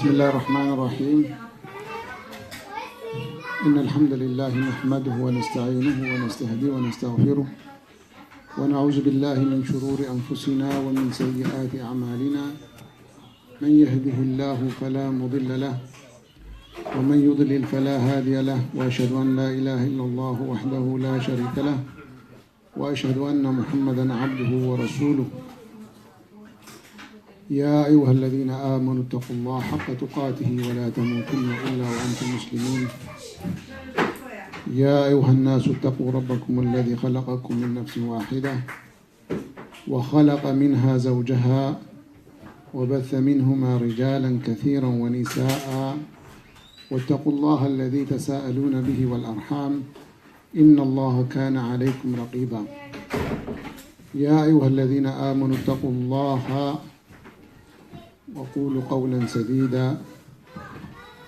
بسم الله الرحمن الرحيم. إن الحمد لله نحمده ونستعينه ونستهديه ونستغفره، ونعوذ بالله من شرور أنفسنا ومن سيئات أعمالنا. من يهده الله فلا مضل له، ومن يضلل فلا هادي له، وأشهد أن لا إله إلا الله وحده لا شريك له، وأشهد أن محمدا عبده ورسوله. يا أيها الذين آمنوا اتقوا الله حق تقاته ولا تموتن إلا وأنتم مسلمون. يا أيها الناس اتقوا ربكم الذي خلقكم من نفس واحدة وخلق منها زوجها وبث منهما رجالا كثيرا ونساء واتقوا الله الذي تساءلون به والأرحام إن الله كان عليكم رقيبا. يا أيها الذين آمنوا اتقوا الله وقولوا قولا سديدا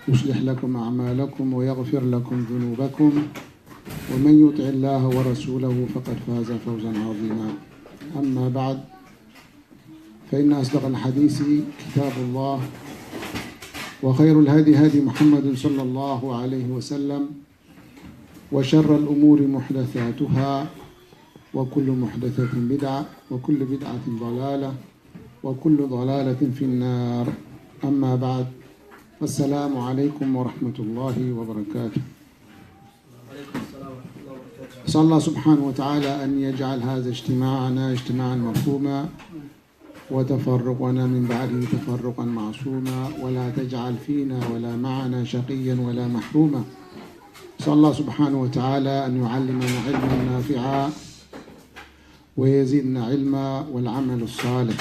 يصلح لكم أعمالكم ويغفر لكم ذنوبكم ومن يطع الله ورسوله فقد فاز فوزا عظيما. أما بعد، فإن أصدق الحديث كتاب الله، وخير الهدي هدي محمد صلى الله عليه وسلم، وشر الأمور محدثاتها، وكل محدثة بدعة، وكل بدعة ضلالة، وكل ضلالة في النار. أما بعد، السلام عليكم ورحمة الله وبركاته. أسأل الله سبحانه وتعالى أن يجعل هذا اجتماعنا اجتماعا مرحوما، وتفرقنا من بعده تفرقا معصوما، ولا تجعل فينا ولا معنا شقيا ولا محروما. أسأل الله سبحانه وتعالى أن يعلمنا علما نافعا ويزيدنا علما والعمل الصالح.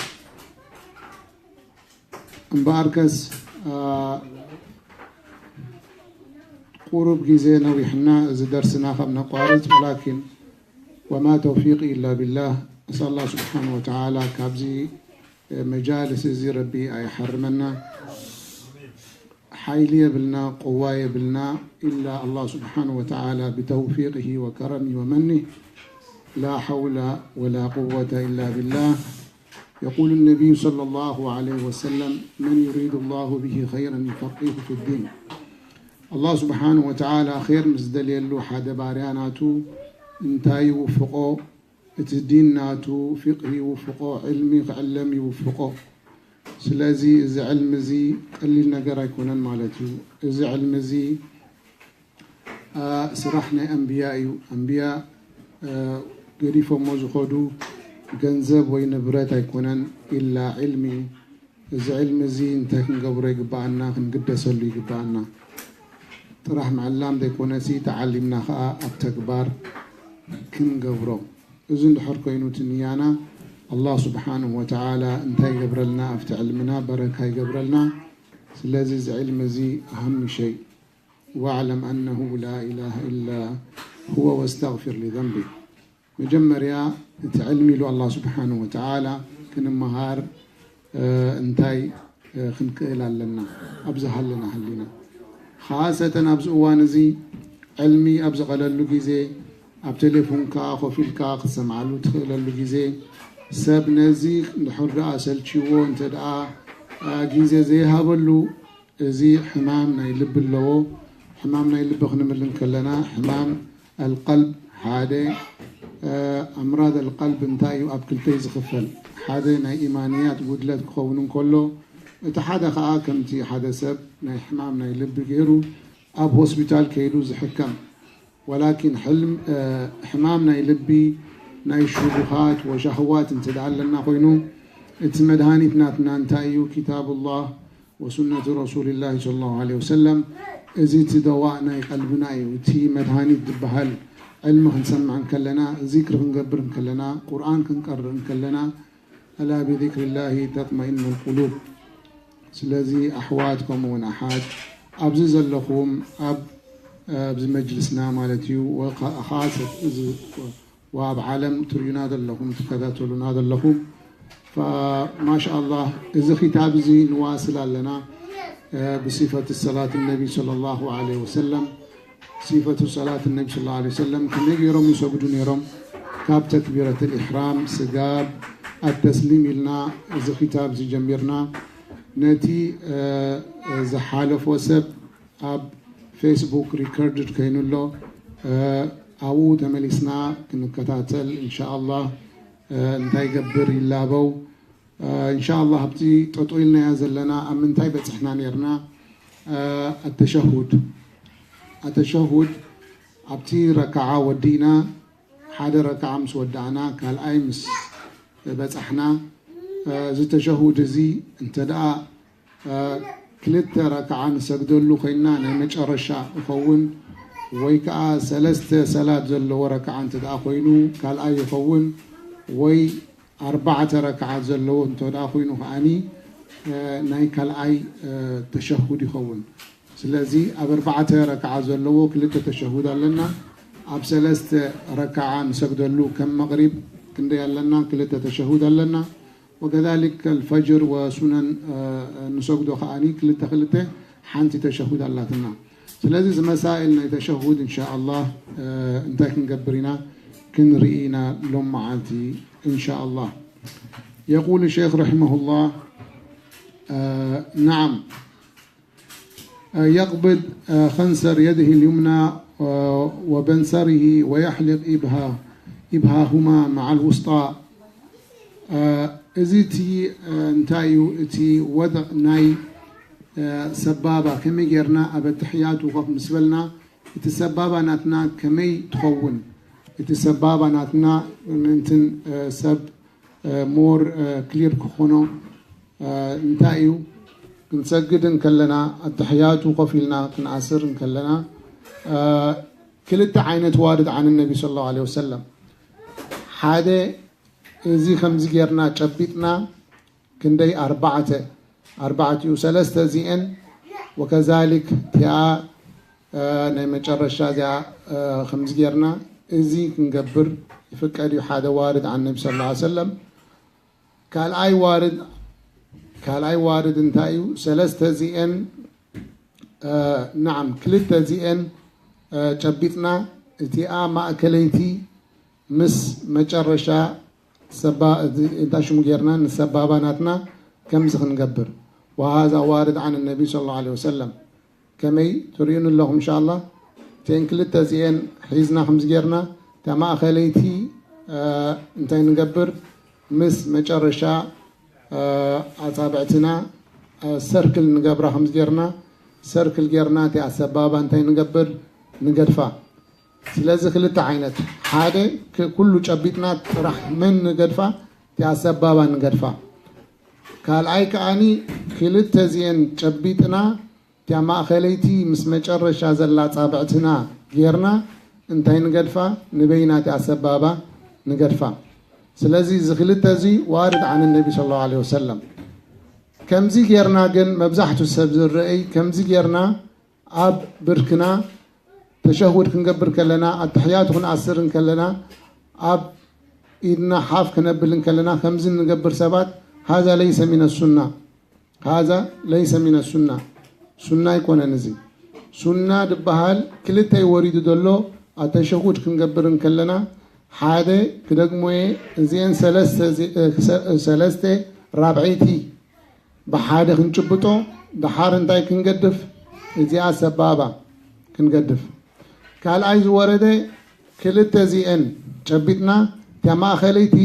እምበኣርከስ፣ ቁሩብ ግዜ ነዊሕና እዚ ደርስና ካብ ነቋርጽ፣ ወላኪን ወማ ተውፊቂ ኢላ ቢላህ። ኣስኣል ኣላህ ስብሓን ወተዓላ ካብዚ መጃልስ እዚ ረቢ ኣይሓርመና። ሓይሊ የብልና፣ ቁዋ የብልና፣ ኢላ ኣላህ ስብሓን ወተዓላ ብተውፊቅሂ ወከረሚ ወመኒ። ላ ሓውላ ወላ ቁወተ ኢላ ቢላህ። يقول النبي صلى الله عليه وسلم: من يريد الله به خيرا يفقهه في الدين. ኣላህ ስብሓን ወተዓላ ኼር ምስ ደልየሉ ሓደ ባርያ ናቱ እንታይ ይውፍቆ? እቲ ዲን ናቱ ፊቅሂ ይውፍቆ፣ ዕልሚ ክዕለም ይውፍቆ። ስለዚ እዚ ዕልሚ እዚ ቀሊል ነገር ኣይኮነን ማለት እዩ። እዚ ዕልሚ እዚ፣ አ፣ ስራሕ ናይ ኣንብያ እዩ። ኣንብያ፣ አ፣ ገዲፎሞ ዝኸዱ ገንዘብ ወይ ንብረት ኣይኮነን፣ ኢላ ዕልሚ እዩ። እዚ ዕልሚ እዚ እንታይ ክንገብሮ ይግብኣና? ክንግደሰሉ ይግብኣና። ጥራሕ ምዕላም ዘይኮነሲ፣ ተዓሊምና ኸዓ ኣብ ተግባር ክንገብሮ። እዚ እንድሕር ኮይኑ እቲ ንያና፣ ኣላህ ስብሓንሁ ወተዓላ እንታይ ይገብረልና? ኣብቲ ዕልምና በረካ ይገብረልና። ስለዚ እዚ ዕልሚ እዚ ኣሃሚ ሸይ፣ واعلم أنه لا إله إلا هو واستغفر لذنبك. መጀመርያ እቲ ዕልሚ ኢሉ ኣላህ ስብሓንሁ ወተዓላ ክንመሃር፣ እ፣ እንታይ፣ እ፣ ክንክእል ኣለና? ኣብዚ ሃለና ሃሊና። ኻሰተን ኣብዚ እዋን እዚ ዕልሚ ኣብ ዝቐለሉ ግዜ፣ ኣብ ቴሌፎንካ ኮፍ ኢልካ ክትሰምዓሉ ትኽእለሉ ግዜ፣ ሰብ ነዚ እንድሕር ደኣ ሰልችዎ እንተ ደኣ፣ እ፣ ግዜ ዘይሃበሉ፣ እዚ ሕማም ናይ ልቢ ኣለዎ። ሕማም ናይ ልቢ ክንብል እንከለና፣ ሕማም ኣልቀልብ ሓደ፣ እ፣ ኣምራድ ኣልቀልብ እንታይ እዩ? ኣብ ክልተ እዩ ዝኽፈል። ሓደ ናይ ኢማንያት ጉድለት ክኸውን እንከሎ፣ እቲ ሓደ ኸዓ ከምቲ ሓደ ሰብ ናይ ሕማም ናይ ልቢ ገይሩ ኣብ ሆስፒታል ከይዱ ዝሕከም። ወላኪን ሕልም፣ እ፣ ሕማም ናይ ልቢ፣ ናይ ሽቡሃት ወሻህዋት እንተ ደኣ ኣለና ኮይኑ፣ እቲ መድሃኒት ናትና እንታይ እዩ? ኪታቡላህ ወሱነቱ ረሱልላህ ሰለላሁ ዐለይሂ ወሰለም። እዚ እቲ ደዋእ ናይ ቀልብና እዩ። እቲ መድሃኒት ዝበሃል ዕልሚ ክንሰምዕ እንከለና፣ ዚክሪ ክንገብር እንከለና፣ ቁርኣን ክንቀርእ እንከለና፣ ኣላ ብዚክሪላሂ ተጥመኢኑል ቁሉብ። ስለዚ ኣሕዋት ከምኡ እውን ኣሓት ኣብዚ ዘለኹም ኣብ፣ ኣብዚ መጅልስና ማለት እዩ፣ ወኻ-፣ ኻሰት እዚ ወኣብ ዓለም ትርእዩና ዘለኹም፣ ትከታተሉና ዘለኹም፣ ፈ-፣ ማሻኣላህ፣ እዚ ኺታብ እዚ ንዋስል ኣለና፣ እ፣ ብሲፈት ሰላት ነቢ ሰለላሁ ዐለይሂ ወሰለም። ሲፈቱ ሰላት ነቢ ሰለላሁ ዐለይሂ ወሰለም ከመይ ገይሮም ይሰግዱ ነይሮም? ካብ ተክቢረተል ኢሕራም፣ ስጋብ፣ ኣተስሊም ኢልና እዚ ኺታብ እዚ ጀሚርና። ነቲ ዝሓለፎ ሰብ ኣብ ፌስቡክ ሪከርድድ ከይኑ ኣሎ። ኣብኡ ተመሊስና ክንከታተል እንሻኣላህ እንታይ ገብር ይላበው። እንሻኣላህ ኣብቲ ጠጦ ኢልናያ ዘለና ኣብ ምንታይ በፅሕና ነርና? ኣተሸሁድ ኣተሸሁድ ኣብቲ ረካዓ ወዲእና ሓደ ረካዓ ምስ ወዳእና ካልኣይ ምስ በጻሕና፣ እዚ ተሸሁድ እዚ እንተ ደኣ ክልተ ረክዓ ንሰግደሉ ኮይና ናይ መጨረሻ ይኸውን፣ ወይ ከዓ ሰለስተ ሰላት ዘለዎ ረክዓ እንተ ደኣ ኮይኑ ካልኣይ ይኸውን፣ ወይ ኣርባዕተ ረክዓ ዘለዎ እንተ ደኣ ኮይኑ ከዓኒ ናይ ካልኣይ ተሸሁድ ይኸውን። ስለዚ ኣብ ኣርባዕተ ረክዓ ዘለዎ ክልተ ተሸሁድ ኣለና። ኣብ ሰለስተ ረክዓ ንሰግደሉ ከም መቕሪብ ክንደይ ኣለና? ክልተ ተሸሁድ ኣለና። ወከዛሊክ ከልፈጅር ወሱነን ንሰግዶ ከዓኒ ክልተ ክልተ ሓንቲ ተሸሁድ ኣላትና። ስለዚ እዚ መሳኢል ናይ ተሸሁድ እንሻኣላህ እንታይ ክንገብር ኢና ክንርኢ ኢና ሎም መዓልቲ እንሻኣላህ። يقول الشيخ رحمه الله نعم يقبض خنصر يده اليمنى وبنصره ويحلق إبهاهما مع الوسطى. እዚ እቲ እንታይ እዩ እቲ ወድዕ ናይ ሰባባ ከመይ ጌርና ኣብ ኣተሕያቱ ኮፍ ምስ በልና እቲ ሰባባ ናትና ከመይ ትኸውን? እቲ ሰባባ ናትና ምእንትን ሰብ ሞር ክሊር ክኾኖ እንታይ እዩ? ክንሰግድ እንከለና ኣተሕያቱ ኮፍ ኢልና ክንኣስር እንከለና ክልተ ዓይነት ዋርድ ዓን ነቢ ስለ ላሁ ዐለይሂ ወሰለም ሓደ እዚ ከምዚ ጌርና ጨቢጥና ክንደይ ኣርባዕተ ኣርባዕቲኡ ሰለስተ እዚአን ወከዛሊክ እቲኣ ናይ መጨረሻ እዚኣ ከምዚ ጌርና እዚ ክንገብር ይፍቀድ እዩ። ሓደ ዋርድ ዓን ነቢ ስለ ላሁ ዐለይሂ ወሰለም ካልኣይ ዋርድ ካልኣይ ዋርድ እንታይ እዩ? ሰለስተ እዚአን ናዓም ክልተ እዚአን ጨቢጥና እቲኣ ማእከለይቲ ምስ መጨረሻ ሰባ እንታይ ሽሙ ጌርና ንሰባባ ናትና ከምዚ ክንገብር وهذا وارد عن النبي صلى الله عليه وسلم ከመይ ትርእዩኒ ኣለኹም እንሻላ እተን ክልተ እዚአን ሒዝና ከምዚ ጌርና እታ ማእኸለይቲ እንታይ ንገብር ምስ መጨረሻ ኣፃብዕትና ሰርክል ንገብራ ከምዚ ጌርና ሰርክል ጌርና እቲ ኣሰባባ እንታይ ንገብር ንገድፋ ስለዚ ክልተ ዓይነት ሓደ ኩሉ ጨቢጥና ጥራሕ መን ንገድፋ እቲ ኣሰባባ ንገድፋ ካልኣይ ከዓኒ ክልተ እዚአን ጨቢጥና እቲኣ ማእኸለይቲ ምስ መጨረሻ ዘላ ፃብዕትና ጌርና እንታይ ንገድፋ ንበይና እቲኣ ሰባባ ንገድፋ ስለዚ እዚ ክልተ እዚ ዋርድ ዓን ነቢ ስለ ላሁ ዐለይሂ ወሰለም ከምዚ ጌርና ግን መብዛሕቱ ሰብ ዝረአይ ከምዚ ጌርና ኣብ ብርክና ተሸሁድ ክንገብር ከለና ኣተሕያቱ ክንኣስር እንከለና ኣብ ኢድና ሓፍ ክነብል እንከለና ከምዚ ንገብር ሰባት ሃዛ ለይሰ ሚነ ሱና ሃዛ ለይሰ ሚነ ሱና ሱና ኣይኮነን እዚ ሱና ድበሃል ክልተይ ወሪዱ ዘሎ ኣተሸሁድ ክንገብር እንከለና ሓደ ክደግሞየ እዚአን ሰለስተ ራብዐይቲ ብሓደ ክንጭብጦ ደሓር እንታይ ክንገድፍ እዚኣ ሰባባ ክንገድፍ ካልኣይ ዝወረደ ክልተ እዚአን ጨቢጥና እቲያ ማእኸለይቲ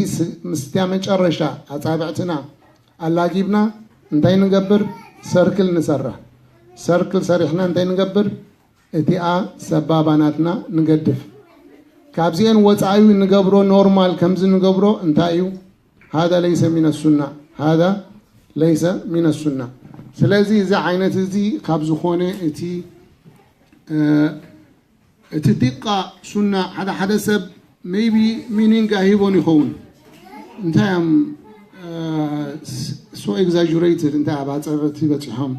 ምስ እቲያ መጨረሻ ኣፃብዕትና ኣላጊብና እንታይ ንገብር ሰርክል ንሰርሕ ሰርክል ሰሪሕና እንታይ ንገብር እቲኣ ሰባባ ናትና ንገድፍ ካብዚአን ወፃኢ ንገብሮ ኖርማል ከምዚ ንገብሮ እንታይ እዩ هذا ليس من السنة هذا ليس من السنة ስለዚ እዚ ዓይነት እዚ ካብ ዝኾነ እቲ እቲ ዲቃ ሱና ሓደ ሓደ ሰብ maybe meaning ኣሂቦን ይኸውን እንታይ እዮም so exaggerated እንታይ ኣብ ኣፀብዕቲ በፂሖም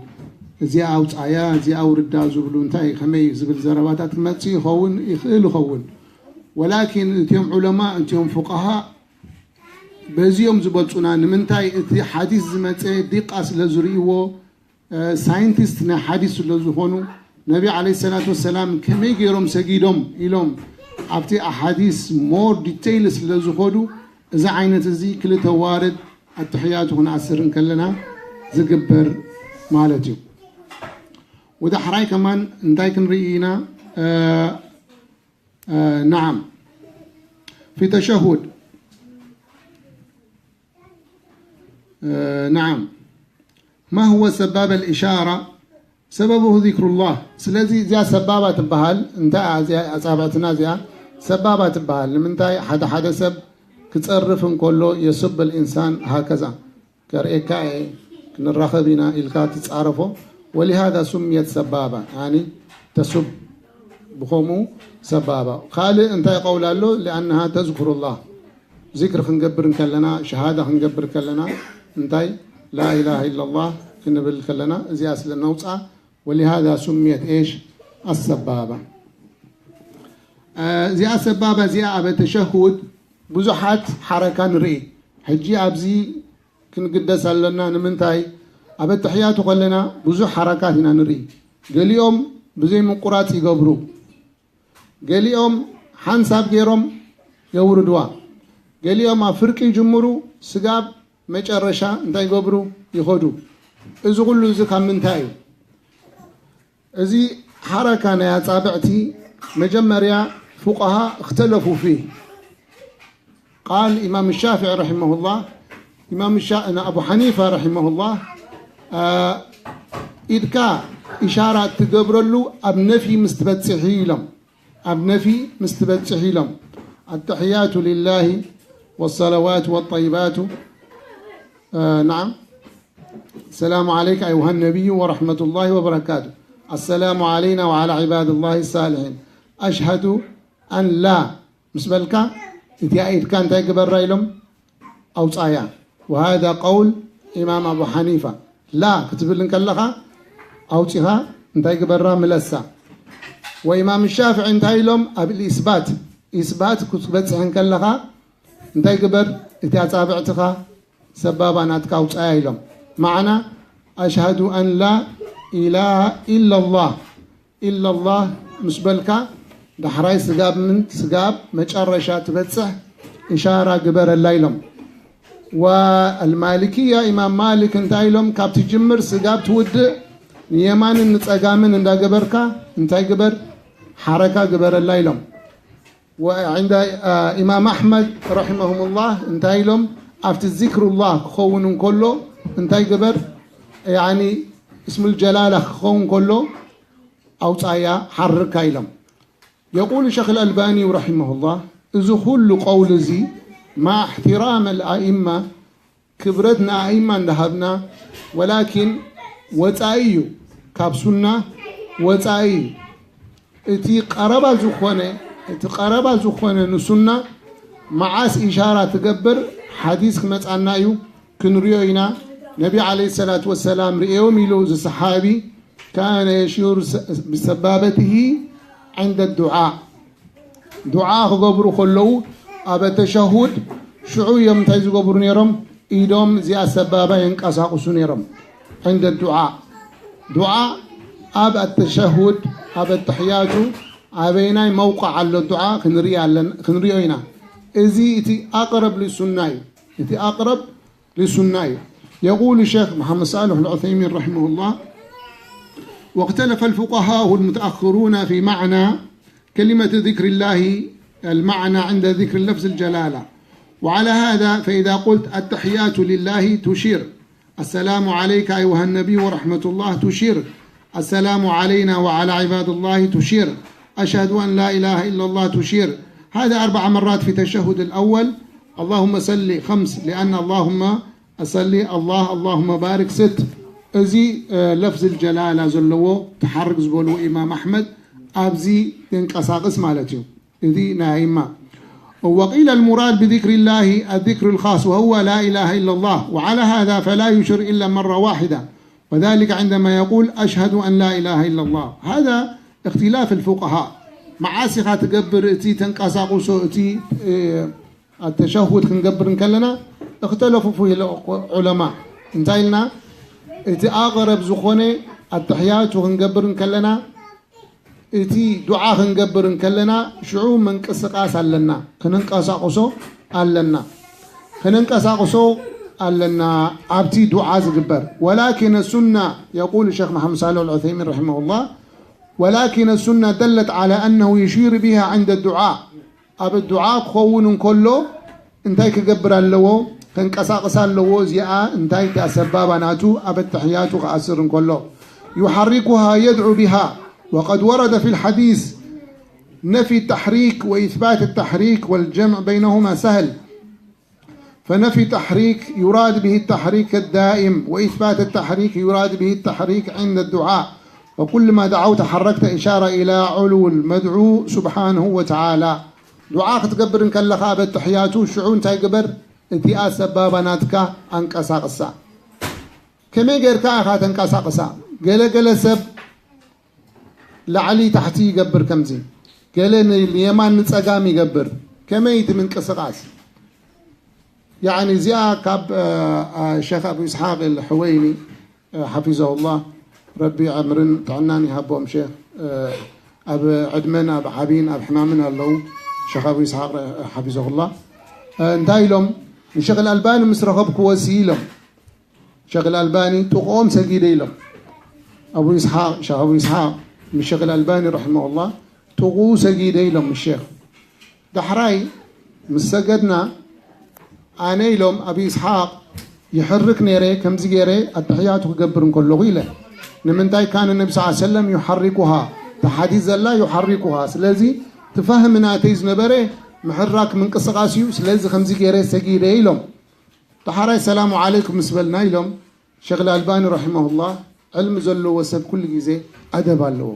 እዚኣ ኣውፃያ እዚኣ ኣውርዳ ዝብሉ እንታይ ከመይ ዝብል ዘረባታት ክመፅእ ይኸውን ይኽእል ይኸውን ወላኪን እቲኦም ዑለማ እቲኦም ፉቃሃ በዚኦም ዝበልፁና ንምንታይ እቲ ሓዲስ ዝመፀ ዲቃ ስለ ዝርእይዎ ሳይንቲስት ናይ ሓዲስ ስለ ዝኾኑ ነቢ ዓለይሂ ሰላቱ ወሰላም ከመይ ገይሮም ሰጊዶም ኢሎም ኣብቲ ኣሓዲስ ሞር ዲቴይል ስለ ዝኾዱ እዚ ዓይነት እዚ ክልተ ዋርድ ኣተሕያቱ ክንኣስር እንከለና ዝግበር ማለት እዩ። ወዳሕራይ ከማን እንታይ ክንርኢ ኢና? نعم، في تشهد. نعم، ما هو سباب الإشارة؟ سببه ذكر الله. ስለዚ እዚኣ ሰባባ ትበሃል። እንታይ እያ እዚኣ ኣጻብዕትና እዚኣ ሰባባ ትበሃል? ንምንታይ ሓደ ሓደ ሰብ ክጸርፍ እንከሎ يسب الإنسان هكذا كرئيكا كنراخبينا إلكا تتعرفوا، ولهذا سميت سبابة، يعني تسب بخومو سبابة. خالي انت يقول له لأنها تذكر الله. ذكر خنقبر كلنا، شهادة خنقبر كلنا، انت لا إله إلا الله كنبل كلنا، زي أصل النوصة، ولهذا سميت إيش؟ السبابة. زي السبابة زي أبا تشهد بزحات حركة نري. حجي أبزي ክንግደስ ኣለና። ንምንታይ? ኣብ ኣተሕያቱ ከለና ብዙሕ ሓረካት ኢና ንርኢ። ገሊኦም ብዘይ ምቁራጽ ይገብሩ፣ ገሊኦም ሓንሳብ ገይሮም የውርድዋ፣ ገሊኦም ኣብ ፍርቂ ይጅምሩ፣ ስጋብ መጨረሻ እንታይ ይገብሩ? ይኸዱ። እዚ ኩሉ እዚ ካብ ምንታይ እዩ? እዚ ሓረካ ናይ ኣጻብዕቲ መጀመርያ ፉቃሃ እክተለፉ ፊህ። ቃል ኢማም ሻፍዒ ረሒመሁላህ፣ ኢማም ሻ-፣ ና-፣ ኣቡ ሓኒፋ ረሒመሁላህ፣ አ፣ ኢድካ ኢሻራ እትገብረሉ ኣብ ነፊ ምስ ትበጽሒ ኢሎም። ኣብ ነፊ ምስ ትበጽሒ ኢሎም። التحيات لله والصلوات والطيبات، አ፣ نعم. السلام عليك أيها النبي ورحمة الله وبركاته. السلام علينا وعلى عباد الله الصالحين. أشهد أن لا. ምስ በልካ እቲኣ ኢድካ እንታይ ግበራ ኢሎም ኣውጻያ። وهذا قول إمام أبو حنيفة. لا ክትብል እንከለኻ ኣውጺኻ እንታይ ግበራ ምለሳ። ወኢማም ሻፍዒ እንታይ ኢሎም ኣብ الإثبات، إثبات ክትበጽሕ እንከለኻ እንታይ ግበር? እቲ ኣጻብዕትኻ ሰባባ ናትካ ኣውጻያ ኢሎም። ማዕና أشهد أن لا إله إلا الله، إلا الله ምስ በልካ ዳሕራይ ስጋብ ምን ስጋብ መጨረሻ ትበጽሕ ኢሻራ ግበረላ ኢሎም። والمالكية ኢማም ማሊክ እንታይ ኢሎም? ካብ ትጅምር ስጋብ ትውድእ ንየማንን ንጸጋምን እንዳገበርካ እንታይ ግበር? ሓረካ ግበረላ ኢሎም። وعند، አ፣ ኢማም ኣሕመድ ረሒመሁሙላህ እንታይ ኢሎም? ኣብቲ ዚክሩላህ ክኸውን እንከሎ እንታይ ግበር? ያኒ እስሙል ጀላላ ክኸውን ከሎ ኣውጻያ ሓርካ ኢሎም። የቁሉ ሸኽ ኣልኣልባኒ ረሒመሁላህ፣ እዚ ኩሉ ቀውሊ እዚ ማዕ እሕትራም ኣልኣኢማ ክብረት ንኣኢማ እንዳሃብና፣ ወላኪን ወጻኢ እዩ፣ ካብ ሱና ወጻኢ እዩ። እቲ ቀረባ ዝኾነ፣ እቲ ቀረባ ዝኾነ ንሱና መዓስ ኢሻራ ትገብር ሓዲስ ክመጻና እዩ፣ ክንሪኦ ኢና። ነቢ ዓለይሂ ሰላቱ ወሰላም ርእዮም ኢሉ እዚ ሰሓቢ ካነ የሽሩ ብሰባበትሂ ዕንደ ዱዓ። ዱዓ ክገብሩ ከለዉ ኣብ ተሸሁድ ሽዑ እዮም እንታይ ዝገብሩ ነይሮም? ኢዶም እዚኣ ሰባባ የንቀሳቕሱ ነይሮም። ዕንደ ዱዓ፣ ዱዓ ኣብ ኣተሸሁድ፣ ኣብ ኣተሕያቱ ኣበይናይ መውቃዕ ኣሎ ዱዓ ክንርኢ ኣለን-፣ ክንሪኦ ኢና። እዚ እቲ ኣቅረብ ሊሱና እዩ። እቲ ኣቅረብ ሊሱና እዩ። የቁሉ ሸኽ መሓመድ ሳልሕ ልዑሰይሚን ረሒመሁላህ፣ واختلف الفقهاء المتأخرون في معنى كلمة ذكر الله، المعنى عند ذكر لفظ الجلالة. وعلى هذا فإذا قلت التحيات لله تشير، السلام عليك أيها النبي ورحمة الله تشير، السلام علينا وعلى عباد الله تشير، أشهد أن لا إله إلا الله تشير. هذا أربع مرات في التشهد الأول، اللهم صل خمس، لأن اللهم صل، الله، اللهم بارك ست። እዚ፣ እ፣ ለፍዝ ጀላላ ዘለዎ ተሓርግ ዝበልዎ ኢማም ኣሕመድ ኣብዚ የንቀሳቕስ ማለት እዩ። እዚ ናይ ኣኢማ። وقيل المراد بذكر الله الذكر الخاص وهو لا إله إلا الله، وعلى هذا فلا يشير إلا مرة واحدة، وذلك عندما يقول أشهد أن لا إله إلا الله. هذا اختلاف الفقهاء. መዓስ ኢኻ ትገብር እቲ ተንቀሳቕሶ፣ እቲ፣ እ፣ ኣተሸሁድ ክንገብር እንከለና እክተለፉ ፊህ ዑለማ። እንታይ ኢልና? እቲ ኣቕረብ ዝኾነ ኣተሕያቱ ክንገብር እንከለና፣ እቲ ዱዓ ክንገብር እንከለና ሽዑ ምንቅስቃስ ኣለና፣ ክንንቀሳቕሶ ኣለና። ክንንቀሳቕሶ ኣለና ኣብቲ ዱዓ ዝግበር። ولكن السنة، يقول الشيخ محمد صالح العثيمين رحمه الله، ولكن السنة دلت على أنه يشير بها عند الدعاء. ኣብ ዱዓ ክኸውን እንከሎ እንታይ ክገብር ኣለዎ? ከንቀሳቕስ ኣለዎ። እዚኣ እንታይ እታ ሰባባ ናቱ ኣብ ኣተሕያቱ ክኣስር እንከሎ يحركها يدعو بها، وقد ورد في الحديث نفي التحريك وإثبات التحريك والجمع بينهما سهل، فنفي التحريك يراد به التحريك الدائم، وإثبات التحريك يراد به التحريك عند الدعاء، وكلما دعوت حركت إشارة إلى علو المدعو سبحانه وتعالى. ዱዓ ክትገብር እንከለኻ ኣብ ኣተሕያቱ ሽዑ እንታይ ግበር? እቲኣ ሰባባ ናትካ ኣንቀሳቕሳ። ከመይ ጌርካ ኢኻ ተንቀሳቕሳ? ገለገለ ሰብ ላዕሊ ታሕቲ ይገብር ከምዚ፣ ገለ ንየማን ንጸጋም ይገብር። ከመይ እቲ ምንቅስቓስ? ያዕኒ እዚኣ ካብ ሸኽ ኣቡ ኢስሓቅ ኣልሕወይኒ ሓፊዘሁላህ፣ ረቢ ዕምርን ጥዕናን ይሃቦም ሸኽ። ኣብ ዕድመን ኣብ ዓብይን ኣብ ሕማምን ኣለዉ። ሸኽ ኣቡ ኢስሓቅ ሓፊዘሁላህ እንታይ ኢሎም? ንሸኽ ኣልኣልባኒ ምስ ረኸብክዎ ሲ ኢሎም፣ ሸኽ ኣልኣልባኒ ጥቕኦም ሰጊደ ኢሎም። ኣቡ ኢስሓቅ፣ ሸኽ ኣቡ ኢስሓቅ ምስ ሸኽ ኣልኣልባኒ ረሒመሁላህ ጥቕኡ ሰጊደ ኢሎም። ሸኽ ዳሕራይ ምስ ሰገድና ኣነ ኢሎም ኣቢ ኢስሓቅ ይሕርክ ነይረ፣ ከምዚ ገይረ ኣተሕያቱ ክገብር እንከለኹ ኢለ። ንምንታይ ካነ ነቢ ስ ሰለም ዩሓሪኩሃ፣ ተሓዲስ ዘላ ዩሓሪኩሃ። ስለዚ ትፋህሚ ናተይ ዝነበረ ምሕራክ ምንቅስቃስ እዩ። ስለዚ ከምዚ ገይረ ሰጊደ ኢሎም። ዳሕራይ ሰላሙ ዓለይኩም ምስ በልና ኢሎም ሸኽ ኣልባኒ ረሒመሁላህ፣ ዕልሚ ዘለዎ ሰብ ኩሉ ግዜ ኣደብ ኣለዎ።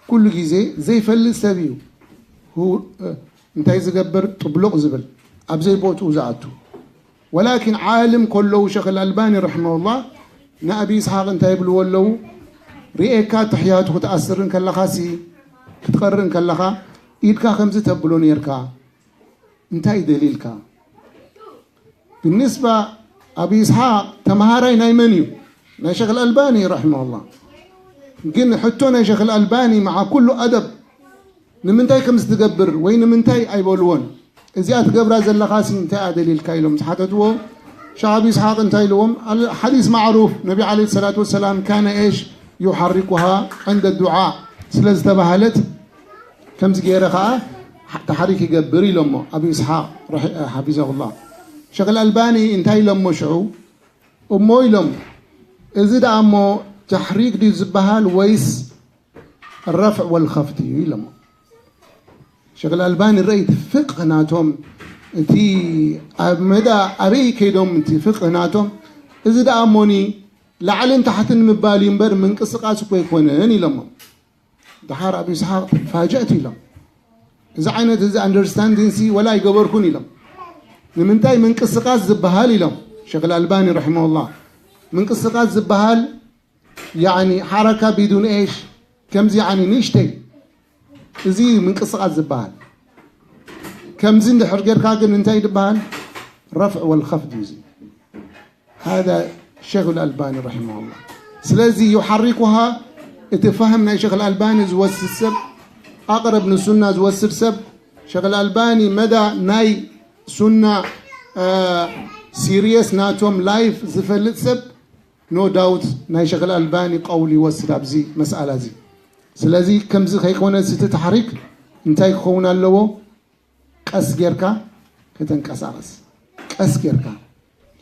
ኩሉ ግዜ ዘይፈልጥ ሰብ እዩ እንታይ ዝገብር ጥብሉቕ ዝብል፣ ኣብ ዘይቦትኡ ዝኣቱ። ወላኪን ዓልም ከለዉ ሸኽ ኣልኣልባኒ ረሒመሁላህ ንኣቢ ኢስሓቅ እንታይ ይብልዎ ኣለዉ? ርኤካ ተሕያቱ ክትኣስር እንከለኻሲ ክትቐርእ እንከለኻ ኢድካ ከምዚ ተብሎ ነርካ። እንታይ እዩ ደሊልካ? ብንስባ ኣቢ ኢስሓቅ ተምሃራይ ናይ መን እዩ? ናይ ሸኽ ኣልኣልባኒ ረሒመሁላህ። ግን ሕቶ ናይ ሸኽ ኣልኣልባኒ መዓ ኩሉ ኣደብ ንምንታይ ከምዚ ትገብር ወይ ንምንታይ ኣይበልዎን? እዚኣ ትገብራ ዘለኻሲ እንታይ እያ ደሊልካ ኢሎም ዝሓተትዎ። ሸኽ ኣቢ ኢስሓቅ እንታይ ኢልዎም? ሓዲስ ማዕሩፍ ነቢ ዓለይሂ ሰላቱ ወሰላም ካነ ኤሽ ዩሓሪኩሃ ዕንደ ዱዓ ስለ ዝተባህለት ከምዚ ገይረ ኸዓ ተሕሪክ ይገብር ኢሎሞ ኣቢ ኢስሓቅ ሓፊዘሁላህ። ሸኽ ኣልኣልባኒ እንታይ ኢሎሞ ሽዑ? እሞ ኢሎም እዚ ደኣ እሞ ተሕሪክ ድዩ ዝበሃል ወይስ ረፍዕ ወልኸፍድ እዩ ኢሎሞ። ሸኽ ኣልኣልባኒ ረእይ እቲ ፍቅህ ናቶም እቲ ኣብ መዳ ኣበይ ከይዶም እቲ ፍቅህ ናቶም እዚ ደኣ እሞኒ ላዕልን ታሕትን ምባል እዩ እምበር ምንቅስቃስ እኮ ኣይኮነን ኢሎሞ። ደሓር ኣብ ኢስሓቅ ተፋጀእት ኢሎም። እዚ ዓይነት እዚ ኣንደርስታንዲንግ ሲ ወላ ኣይገበርኩን ኢሎም። ንምንታይ ምንቅስቃስ ዝበሃል ኢሎም ሸኽ ኣልኣልባኒ ረሒመሁላህ። ምንቅስቃስ ዝበሃል ያዕኒ ሓረካ ቢዱን ኤሽ ከምዚ ያዕኒ ንእሽተይ እዚ ምንቅስቃስ ዝበሃል። ከምዚ እንድሕር ጌርካ ግን እንታይ ዝበሃል? ረፍዕ ወልኸፍድ እዩ እዚ። ሃዛ ሸኽ ኣልኣልባኒ ረሒመሁላህ። ስለዚ ዩሓሪኩሃ እቲ ፋህም ናይ ሸኽ ኣልኣልባኒ ዝወስድ ሰብ ኣቅረብ ንሱና ዝወስድ ሰብ ሸኽ ኣልኣልባኒ መዳ ናይ ሱና ሲሪየስ ናቶም ላይፍ ዝፈልጥ ሰብ ኖ ዳውት ናይ ሸኽ ኣልኣልባኒ ቀውል ይወስድ ኣብዚ መስኣላ እዚ። ስለዚ ከምዚ ከይኮነ እቲ ተሕሪክ እንታይ ክኸውን ኣለዎ? ቀስ ጌርካ ከተንቀሳቐስ፣ ቀስ ጌርካ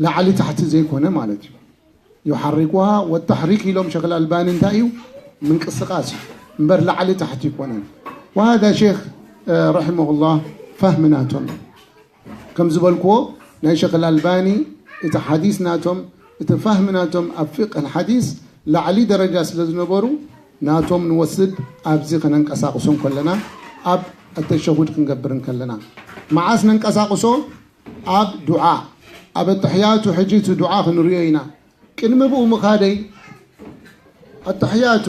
ላዕሊ ታሕቲ ዘይኮነ ማለት እዩ። ዩሓሪኩሃ ወተሕሪክ ኢሎም ሸኽ ኣልኣልባኒ እንታይ እዩ? ምንቅስቃስ እዩ እምበር ላዕሊ ታሕቲ ይኮነን። ወሃዳ ሸኽ ረሒመሁላህ ፋህሚ ናቶም እዩ። ከም ዝበልክዎ ናይ ሸኽ ኣልኣልባኒ እቲ ሓዲስ ናቶም እቲ ፋህሚ ናቶም ኣብ ፊቅህ ሓዲስ ላዕሊ ደረጃ ስለ ዝነበሩ ናቶም ንወስድ ኣብዚ ከነንቀሳቕሶ እንከለና ኣብ ኣተሸሁድ ክንገብር እንከለና መዓስ ነንቀሳቕሶ? ኣብ ዱዓ ኣብ ኣተሕያቱ ሕጂ እቲ ዱዓ ክንሪኦ ኢና። ቅድሚ ብኡ ምኻደይ ኣተሕያቱ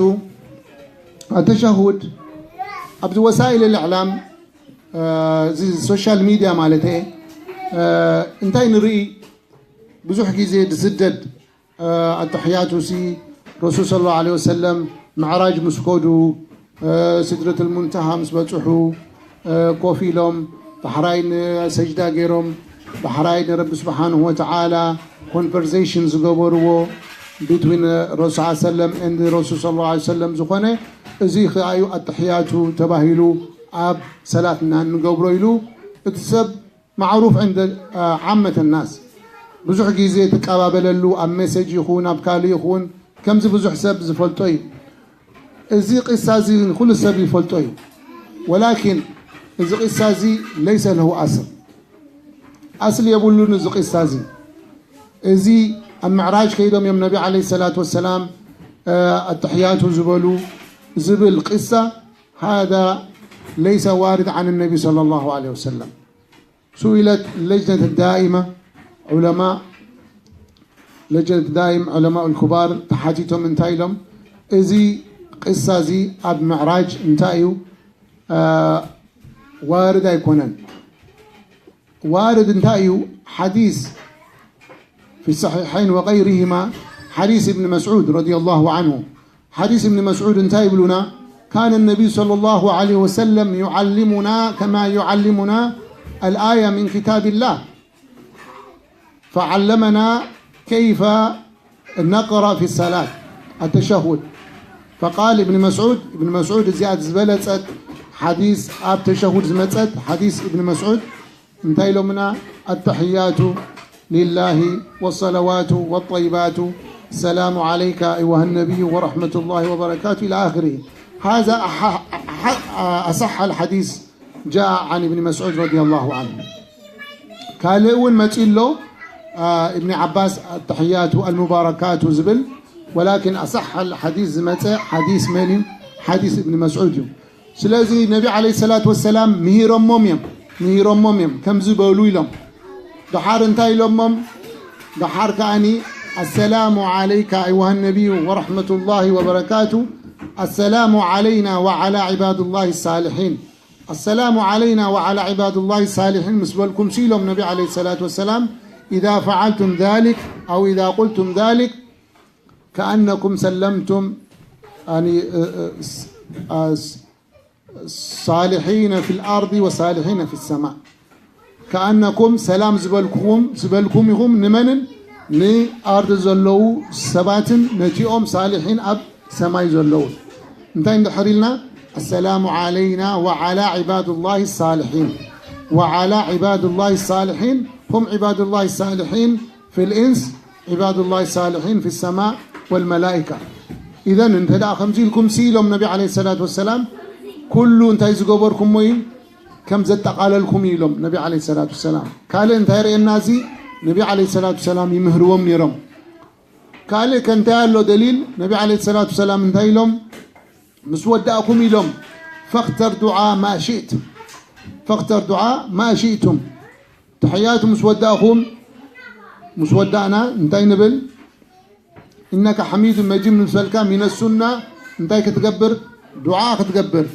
ኣተሸሁድ ኣብዚ ወሳኢል ልዕላም እዚ ሶሻል ሚድያ ማለት እንታይ ንርኢ? ብዙሕ ግዜ ዝስደድ ኣተሕያቱ ሲ ረሱል صلى الله عليه وسلم ምዕራጅ ምስ ከዱ ስድረት ልሙንተሃ ምስ በፅሑ ኮፍ ኢሎም ዳሕራይ ንሰጅዳ ገይሮም ዳሕራይ ንረቢ ስብሓንሁ ወተዓላ ኮንቨርሴሽን ዝገበርዎ between ረሱል ሰለም and ረሱል ሰለላሁ ዐለይሂ ወሰለም ዝኾነ፣ እዚ ከኣ እዩ ኣተሕያቱ ተባሂሉ ኣብ ሰላትና እንገብሮ ኢሉ። እቲ ሰብ ማዕሩፍ ዕንደ ዓመተ ናስ፣ ብዙሕ ግዜ ትቀባበለሉ፣ ኣብ ሜሴጅ ይኹን ኣብ ካልእ ይኹን፣ ከምዚ ብዙሕ ሰብ ዝፈልጦ እዩ። እዚ ቂሳ እዚ ኩሉ ሰብ ይፈልጦ እዩ። ወላኪን እዚ ቂሳ እዚ ለይሰ ለሁ ኣስል፣ ኣስል የብሉን እዚ ቂሳ እዚ። እዚ ኣብ ምዕራጅ ከይዶም እዮም ነቢ ዓለይሂ ሰላቱ ወሰላም ኣተሕያቱ ዝበሉ ዝብል ቂሳ፣ ሃዛ ለይሰ ዋርድ ዓን ነቢ ሰለላሁ ዐለይሂ ወሰለም። ሱኢለት ለጅነት ዳኢማ ዑለማ፣ ለጅነት ዳኢም ዑለማ ልኩባር ተሓቲቶም እንታይ ኢሎም? እዚ ቂሳ እዚ ኣብ ምዕራጅ እንታይ እዩ? አ፣ ዋርድ ኣይኮነን። ዋርድ እንታይ እዩ? ሓዲስ ፊ ሰሒሐይን ወገይሪሂማ፣ ሓዲስ እብን መስዑድ ረዲየላሁ ዐንሁ። ሓዲስ እብን መስዑድ እንታይ ይብሉና? ካነ ነቢዩ ሰለላሁ ዐለይሂ ወሰለም ዩዓሊሙና ከማ ዩዓሊሙና አልኣያ ሚን ኪታቢላህ። فعلمنا كيف نقرأ في الصلاة التشهد. فقال ابن مسعود، ابن مسعود እዚኣ ዝበለጸት ሓዲስ ኣብ ተሸሁድ ዝመጸት ሓዲስ እብን መስዑድ እንታይ ኢሎምና? التحيات لله والصلوات والطيبات السلام عليك أيها النبي ورحمة الله وبركاته إلى آخره. هذا أح- أح- أصح الحديث جاء عن ابن مسعود رضي الله عنه. ካልእ እውን መፂኡ ኣሎ፣ አ፣ እብኒ ዓባስ ኣተሕያቱ ኣልሙባረካቱ ዝብል። ወላኪን ኣሳሕ ሓዲስ ዝመፀ ሓዲስ መን እዩ? ሓዲስ እብኒ መስዑድ እዩ። ስለዚ ነቢ ዓለይሂ ሰላቱ ወሰላም ምሂሮሞም እዮም፣ ምሂሮሞም እዮም ከምዚ በሉ ኢሎም። ደሓር እንታይ ኢሎሞም? ደሓር ከኣኒ ኣሰላሙ ዓለይካ ኣይዋሃ ነቢዩ ወረሕመቱላሂ ወበረካቱ፣ ኣሰላሙ ዓለይና ወዓላ ዒባድላሂ ሳልሒን። السلام علينا وعلى عباد الله الصالحين ምስ በልኩም ሲ ኢሎም ነቢ ዓለይሂ ሰላቱ ወሰላም፣ إذا فعلتم ذلك أو إذا قلتم ذلك كأنكم سلمتم يعني صالحين في الأرض وصالحين في السماء. ከኣነኩም ሰላም ዝበልኩም ዝበልኩም ኢኹም ንመንን ንኣርዲ ዘለዉ ሰባትን ነቲኦም ሳልሒን ኣብ ሰማይ ዘለዉ። እንታይ እንድሕር ኢልና? السلام علينا وعلى عباد الله الصالحين. وعلى عباد الله الصالحين هم عباد الله الصالحين في الإنس، عباد الله الصالحين في السماء والملائكة. إذن እንተ ደኣ ከምዚ ኢልኩም ሲ ኢሎም ነቢ ዓለይሂ ሰላቱ ወሰላም፣ ኩሉ እንታይ ዝገበርኩሞ እዩ ከም ዘጠቓለልኩም እዩ ኢሎም ነቢ ዓለይሂ ሰላቱ ወሰላም። ካልእ እንታይ ርእየና? እዚ ነቢ ዓለይሂ ሰላቱ ወሰላም ይምህርዎም ነይሮም። ካልእ ከ እንታይ ኣሎ ደሊል? ነቢ ዓለይሂ ሰላቱ ወሰላም እንታይ ኢሎም? ምስ ወዳእኩም ኢሎም፣ فاختر دعاء ما شئت، فاختر دعاء ما شئتم። ተሕያቱ ምስ ወዳእኹም፣ ምስ ወዳእና እንታይ ንብል? إنك حميد مجيد ምስ በልካ፣ من السنة እንታይ ክትገብር? ዱዓ ክትገብር።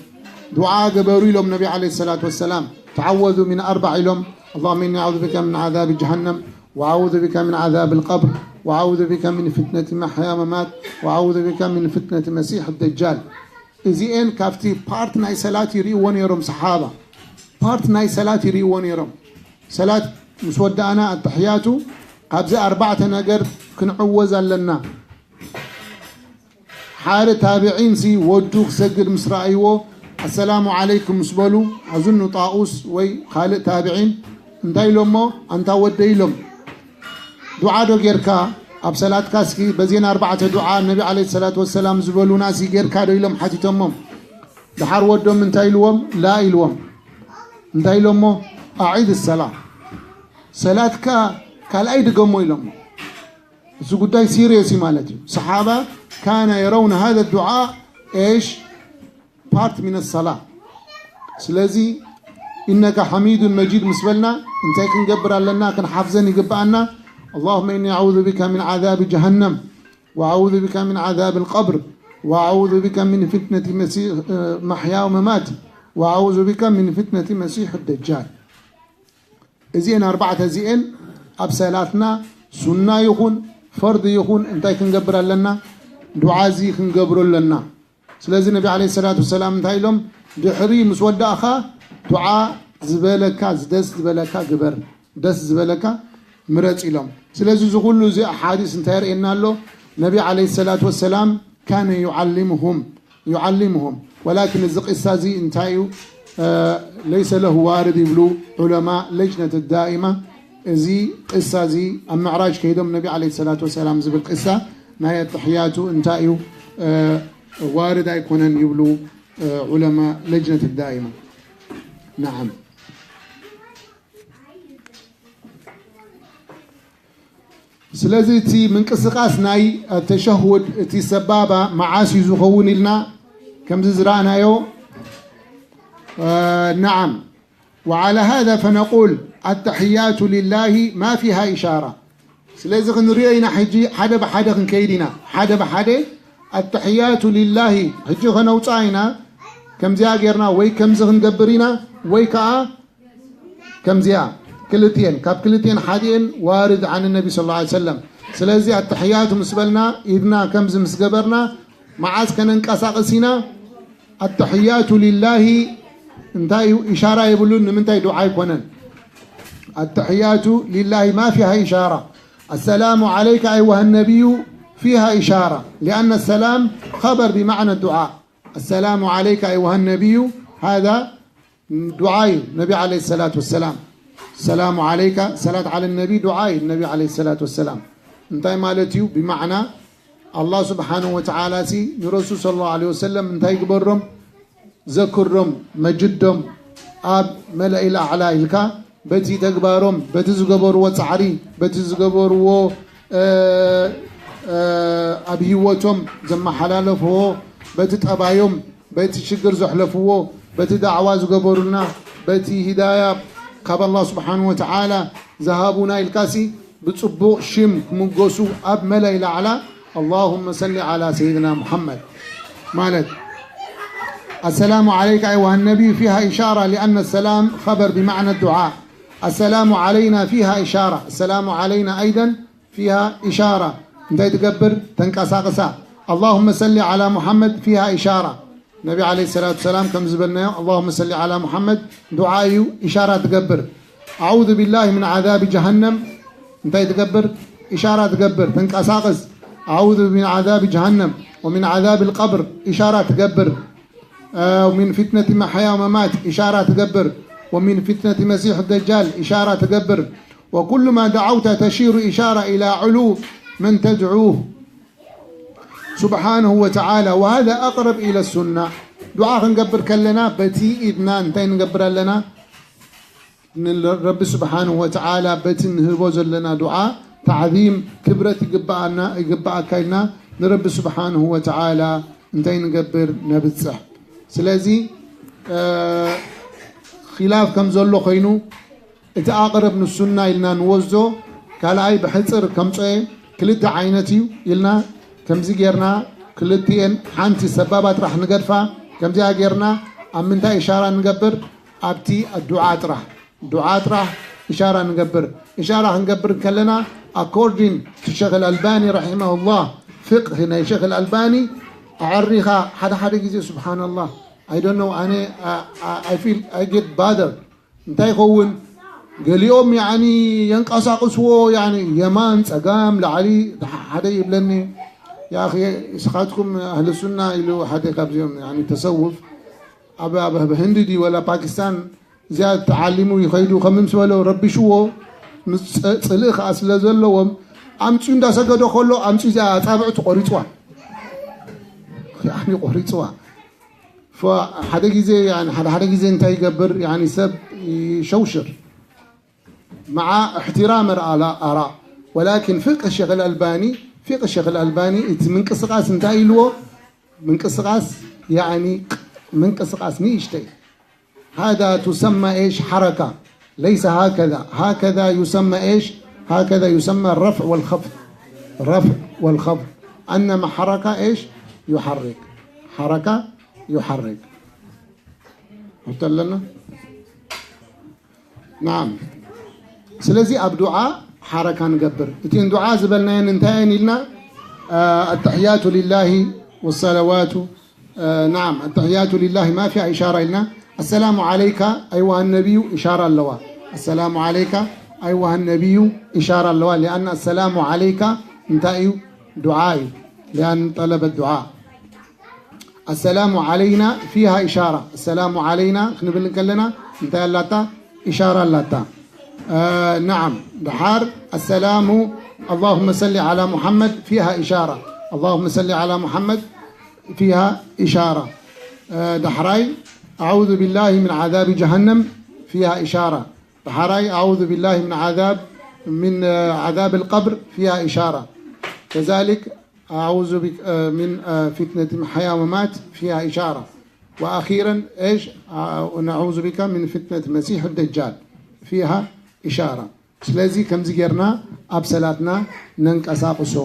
ዱዓ ግበሩ ኢሎም ነቢ ዓለይሂ ሰላቱ ወሰላም። تعوذوا من أربع ኢሎም። اللهم إني أعوذ بك من عذاب جهنم وأعوذ بك من عذاب القبر وأعوذ بك من فتنة محيا وممات وأعوذ بك من فتنة مسيح الدجال. እዚኤን ካብቲ ፓርት ናይ ሰላት ይርእይዎ ነይሮም ሰሓባ። ፓርት ናይ ሰላት ይርእይዎ ነይሮም። ሰላት ምስ ወዳእና ኣተሕያቱ ካብዚ ኣርባዕተ ነገር ክንዕወዝ ኣለና። ሓደ ታብዒን ሲ ወዱ ክሰግድ ምስ ረኣይዎ ኣሰላሙ ዓለይኩም ምስ በሉ፣ ኣዝኑ ጣኡስ ወይ ካልእ ታብዒን እንታይ ኢሎሞ? ኣንታ ወደይ ኢሎም፣ ዱዓ ዶ ጌርካ ኣብ ሰላትካ? እስኪ በዜን ኣርባዕተ ዱዓ ነቢ ዓለይሂ ሰላቱ ወሰላም ዝበሉና ሲ ጌርካ ዶ ኢሎም ሓቲቶሞም። ደሓር ወዶም እንታይ ኢልዎም? ላ ኢልዎም። እንታይ ኢሎሞ? ኣዒድ ሰላ፣ ሰላትካ ካልኣይ ድገሞ ኢሎሞ። እዚ ጉዳይ ሲሪየስ እዩ ማለት እዩ። ሰሓባ ካነ የረውነ ሃዘ ዱዓ ኤሽ ፓርት ሚነ ሰላ። ስለዚ ኢነካ ሓሚዱን መጂድ ምስ በልና እንታይ ክንገብር ኣለና? ክንሓፍዘን ይግብኣና። اللهم إني أعوذ بك من عذاب جهنم وأعوذ بك من عذاب القبر وأعوذ بك من فتنة مسيح محيا وممات وأعوذ بك من فتنة مسيح الدجال. እዚኤን ኣርባዕተ እዚኤን ኣብ ሰላትና ሱና ይኹን ፈርዲ ይኹን እንታይ ክንገብር ኣለና? ዱዓ እዚ ክንገብሮ ኣለና። ስለዚ ነቢ ዓለይሂ ሰላቱ ወሰላም እንታይ ኢሎም? ድሕሪ ምስ ወዳእኻ ዱዓ ዝበለካ ዝደስ ዝበለካ ግበር። ደስ ዝበለካ ምረጽ ኢሎም። ስለዚ እዚ ኩሉ እዚ ሓዲስ እንታይ የርእየና ኣሎ? ነቢ ዓለይሂ ሰላቱ ወሰላም ካነ ዩዓሊሙሁም ዩዓሊሙሁም። ወላኪን እዚ ቅሳ እዚ እንታይ እዩ? ለይሰ ለሁ ዋርድ ይብሉ ዑለማ ለጅነት ዳኢማ። እዚ ቅሳ እዚ ኣብ ምዕራጅ ከይዶም ነቢ ዓለይሂ ሰላቱ ወሰላም ዝብል ቅሳ ናይ ኣተሕያቱ እንታይ እዩ? ዋርድ ኣይኮነን ይብሉ ዑለማ ለጅነት ዳኢማ። ነዓም። ስለዚ እቲ ምንቅስቃስ ናይ ተሸሁድ እቲ ሰባባ መዓስ እዩ ዝኸውን ኢልና ከምዚ ዝረኣናዮ ነዓም። وعلى هذا فنقول التحيات لله ما فيها إشارة. ስለዚ ክንሪኦ ኢና ሕጂ ሓደ ብሓደ ክንከይድ ኢና። ሓደ ብሓደ ኣተሕያቱ ሊላሂ ሕጂ ከነውፅኣ ኢና። ከምዚኣ ጌርና ወይ ከምዚ ክንገብር ኢና ወይ ከዓ ከምዚኣ ክልቲኤን ካብ ክልቲኤን ሓዲኤን ዋርድ ዓን ነቢ ስ ላ ሰለም። ስለዚ ኣተሕያቱ ምስ በልና ኢድና ከምዚ ምስ ገበርና መዓዝ ከነንቀሳቕስ ኢና? ኣተሕያቱ ሊላሂ እንታይ እዩ? ኢሻራ የብሉን። ንምንታይ ዱዓ ኣይኮነን? ኣተሕያቱ ሊላሂ ማ ፊሃ ኢሻራ። السلام عليك أيها النبي فيها إشارة لأن السلام خبر بمعنى الدعاء. السلام عليك أيها النبي هذا ዱዓ እዩ። ነቢ ዓለይሂ ሰላቱ ወሰላም ሰላሙ ዓለይካ ሰላት ዓለ ነቢ ዱዓ እዩ። ነቢ ዓለይሂ ሰላቱ ወሰላም እንታይ ማለት እዩ? ብማዕና ኣላህ ስብሓነሁ ወተዓላ ሲ ንረሱል ሰለላሁ ዓለይሂ ወሰለም እንታይ ግበሮም? ዘክሮም፣ መጅዶም ኣብ መለኢል ኣዕላ ኢልካ በቲ ተግባሮም፣ በቲ ዝገበርዎ ጻዕሪ፣ በቲ ዝገበርዎ ኣብ ህይወቶም ዘመሓላለፍዎ፣ በቲ ጠባዮም፣ በቲ ሽግር ዘሕለፍዎ፣ በቲ ዳዕዋ ዝገበሩልና፣ በቲ ሂዳያ ካብ ኣላህ ስብሓን ወተዓላ ዝሃቡና ኢልካሲ ብጽቡቕ ሽም ክምጎሱ ኣብ መለይ ላዕላ ኣላሁመ ሰሊ ዓላ ሰይድና ሙሓመድ ማለት السلام عليك أيها النبي فيها إشارة لأن السلام خبر بمعنى الدعاء. السلام علينا فيها إشارة. السلام علينا أيضا فيها إشارة. እንታይ ትገብር? ተንቀሳቕሳ። اللهم صل على محمد فيها إشارة. ነቢ ዓለይሂ ሰላቱ ሰላም ከም ዝበልናዮ اللهم صل على محمد ዱዓ እዩ፣ ኢሻራ ትገብር። أعوذ بالله من عذاب جهنم እንታይ ትገብር? ኢሻራ ትገብር፣ ተንቀሳቕስ። أعوذ من عذاب جهنم ومن عذاب القبر ኢሻራ ትገብር። ومن فتنة محيا وممات إشارة تقبر، ومن فتنة مسيح الدجال إشارة تقبر، وكل ما دعوت تشير إشارة إلى علو من تدعوه سبحانه وتعالى، وهذا أقرب إلى السنة. دعاء نقبر كلنا بتي إدنا انتين نقبر لنا ንረቢ ስብሓንሁ ወተዓላ በቲ ንህቦ ዘለና ዱዓ ታዕዚም ክብረት ይግበኣና ይግበኣካ ኢልና ንረቢ ስብሓንሁ ወተዓላ እንታይ ንገብር ነብፅሕ። ስለዚ ኺላፍ ከም ዘሎ ኮይኑ እቲ ኣቕረብ ንሱና ኢልና ንወስዶ ካልኣይ ብሕፅር ከምፀኤ ክልተ ዓይነት እዩ ኢልና ከምዚ ጌርና ክልቲኤን ሓንቲ ሰባባ ጥራሕ ንገድፋ። ከምዚኣ ጌርና ኣብ ምንታይ እሻራ ንገብር ኣብቲ ዱዓ ጥራሕ ዱዓ ጥራሕ እሻራ ንገብር። እሻራ ክንገብር ከለና according to ሸክ ኣልባኒ ረሒመሁላህ ፍቅህ ናይ ሸክ ኣልባኒ ኣዕሪኻ ሓደ ሓደ ግዜ ስብሓንላህ I don't know ኣነ I feel I get bother እንታይ ይኸውን ገሊኦም ያኒ የንቀሳቅስዎ ያኒ የማን ጸጋም ላዕሊ ሓደ ይብለኒ ያኺ እስኻትኩም ኣህል ሱና ኢሉ ሓደ ካብዚኦም ያኒ ተሰውፍ ኣብ ኣብ ህንዲ ድዩ ወላ ፓኪስታን እዚኣ ተዓሊሙ ይኸይዱ ከም ምስ በሎ ረቢሽዎ ጽልኢ ከዓ ስለ ዘለዎም ኣምፅኡ እንዳሰገዶ ከሎ ኣምፅኡ እዚኣ ኣፃብዕቱ ቆሪፅዋ ያኒ ቆሪፅዋ ሓደ ግዜ ሓደ ሓደ ግዜ እንታይ ይገብር ያኒ ሰብ ይሸውሽር مع احترام الآراء ولكن فقه الشيخ الألباني فقه الشيخ الألباني እቲ ምንቅስቃስ እንታይ ኢልዎ ምንቅስቃስ ያኒ ምንቅስቃስ ንእሽተይ هذا تسمى إيش حركة ليس هكذا هكذا يسمى إيش هكذا يسمى الرفع والخفض رفع والخفض أنما حركة إيش يحرك حركة يحرك حتى لنا نعم ስለዚ ኣብ ዱዓ ሓረካ ንገብር እቲን ዱዓ ዝበልናየን እንታየን ኢልና التحيات لله والصلوات نعم التحيات لله ما فيها إشارة إلنا السلام عليك أيها النبي إشارة اللواء السلام عليك ኣይዋ ነቢዩ ኢሻራ ኣለዋ። ሊኣን ኣሰላሙ ዓለይካ እንታይ እዩ? ዱዓ እዩ። ሊኣን ጠለበት ዱዓ። ኣሰላሙ ዓለይና ፊሃ ኢሻራ። ኣሰላሙ ዓለይና ክንብል እንከለና እንታይ ኣላታ? ኢሻራ ኣላታ። ነዓም። ድሓር ኣሰላሙ ኣላሁመ ሰሊ ዓላ ሙሓመድ ፊሃ ኢሻራ። ኣላሁመ ሰሊ ዓላ ሙሓመድ ፊሃ ኢሻራ። ዳሕራይ ኣዑዙ ቢላሂ ምን ዓዛቢ ጀሃነም ፊሃ ኢሻራ። ዳሕራይ ኣዑዙ ቢላሂ ምን ዓዛብ ምን ዓዛብ ልቀብር ፊሃ ኢሻራ። ከዛሊክ ኣዑዙ ቢክ ምን ፊትነት መሓያ ወማት ፊሃ ኢሻራ። ወኣኺረን እሽ ነዑዙ ቢካ ምን ፊትነት መሲሕ ደጃል ፊሃ ኢሻራ። ስለዚ ከምዚ ጌርና ኣብ ሰላትና ነንቀሳቕሶ።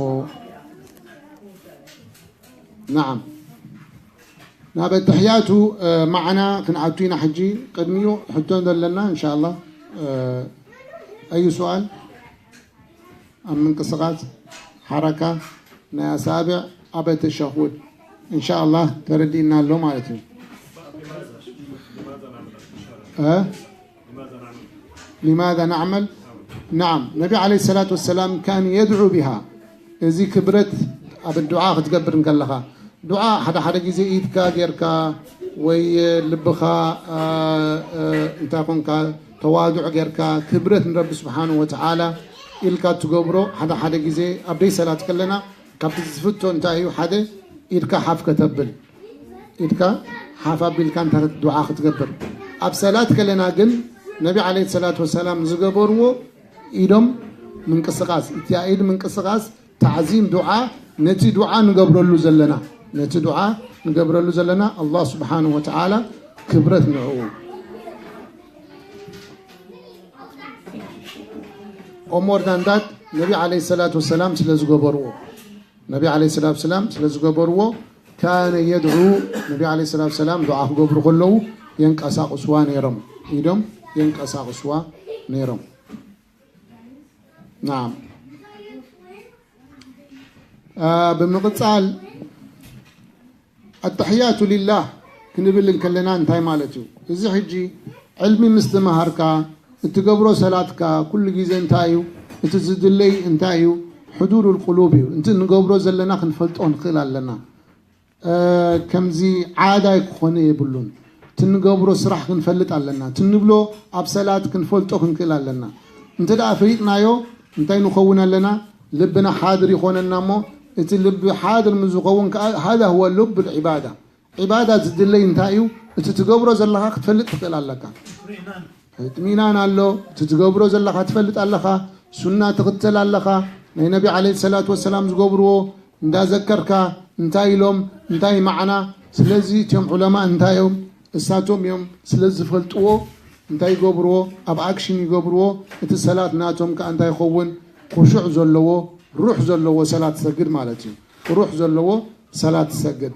ነዓም። ናብ ኣተሕያቱ ማዕና ክንኣቱ ኢና። ሕጂ ቅድሚኡ ሕቶ ዘለና እንሻላ። ኣዩ ሱኣል ኣብ ምንቅስቃስ ሓረካ ናይ ኣሳብዕ ኣብ ተሸሁድ እንሻላ ተረዲእና ኣሎ ማለት እዩ። እ? ሊማዛ ናዕመል? ናዓም። ነቢ ዓለይሂ ሰላቱ ወሰላም ካን የድዑ ቢሃ። እዚ ክብረት ኣብ ዱዓ ክትገብር እንከለኻ፣ ዱዓ ሓደ ሓደ ግዜ ኢድካ ጌርካ ወይ ልብኻ፣ እ፣ እ፣ እንታይ ኮንካ ተዋዱዕ ጌርካ ክብረት ንረቢ ስብሓንሁ ወተዓላ ኢልካ ትገብሮ። ሓደ ሓደ ግዜ ኣብ ደይ ሰላት ከለና ካብቲ ዝፍቶ እንታይ እዩ? ሓደ ኢድካ ሓፍ ከተብል፣ ኢድካ ሓፍ ኣቢልካ እንታይ ዱዓ ክትገብር። ኣብ ሰላት ከለና ግን ነቢ ዓለይሂ ሰላቱ ወሰላም ዝገበርዎ ኢዶም ምንቅስቃስ፣ እቲያ ኢድ ምንቅስቃስ ታዕዚም ዱዓ፣ ነቲ ዱዓ ንገብረሉ ዘለና፣ ነቲ ዱዓ ንገብረሉ ዘለና ኣላህ ስብሓንሁ ወተዓላ ክብረት ንዕኡ። ኦሞር ዳንዳት ነቢ ዓለይሂ ሰላቱ ወሰላም ስለ ዝገበርዎ፣ ነቢ ዓለይሂ ሰላቱ ወሰላም ስለ ዝገበርዎ፣ ካነ የድዑ፣ ነቢ ዓለይሂ ሰላቱ ወሰላም ዱዓ ክገብሩ ከለዉ የንቀሳቕስዋ ነይሮም፣ ኢዶም የንቀሳቕስዋ ነይሮም። ናዓም። አ፣ ብምቕጻል ኣተሕያቱ ሊላህ ክንብል እንከለና እንታይ ማለት እዩ? እዚ ሕጂ ዕልሚ ምስ ተመሃርካ፣ እትገብሮ ሰላትካ ኩሉ ግዜ እንታይ እዩ? እቲ ዝድለይ እንታይ እዩ? ሕዱሩል ቁሉብ እዩ። እቲ ንገብሮ ዘለና ክንፈልጦ ንኽእል ኣለና። እ፣ ከምዚ ዓዳ ክኾነ የብሉን። እቲ ንገብሮ ስራሕ ክንፈልጥ ኣለና። እቲ ንብሎ ኣብ ሰላት ክንፈልጦ ክንክእል ኣለና። እንተ ደኣ ፈሊጥናዮ እንታይ ንኸውን ኣለና? ልብና ሓድር ይኾነና እሞ እቲ ልቢ ሓድር ምስ ዝኸውን ከኣ ሃዛ ሁወ ሉብ ልዕባዳ። ዒባዳ ዝድለይ እንታይ እዩ? እቲ ትገብሮ ዘለኻ ክትፈልጥ ትኽእል ኣለካ። እጥሚናን ኣሎ። እቲ ትገብሮ ዘለኻ ትፈልጥ ኣለኻ። ሱና ትኽተል ኣለኻ። ናይ ነቢ ዓለይሂ ሰላቱ ወሰላም ዝገብርዎ እንዳዘከርካ እንታይ ኢሎም፣ እንታይ ማዕና። ስለዚ እቲኦም ዑለማ እንታይ እዮም? እሳቶም እዮም ስለ ዝፈልጥዎ እንታይ ይገብርዎ? ኣብ ኣክሽን ይገብርዎ። እቲ ሰላት ናቶም ከኣ እንታይ ይኸውን? ኩሹዕ ዘለዎ፣ ሩሕ ዘለዎ ሰላት ትሰግድ ማለት እዩ። ሩሕ ዘለዎ ሰላት ትሰግድ።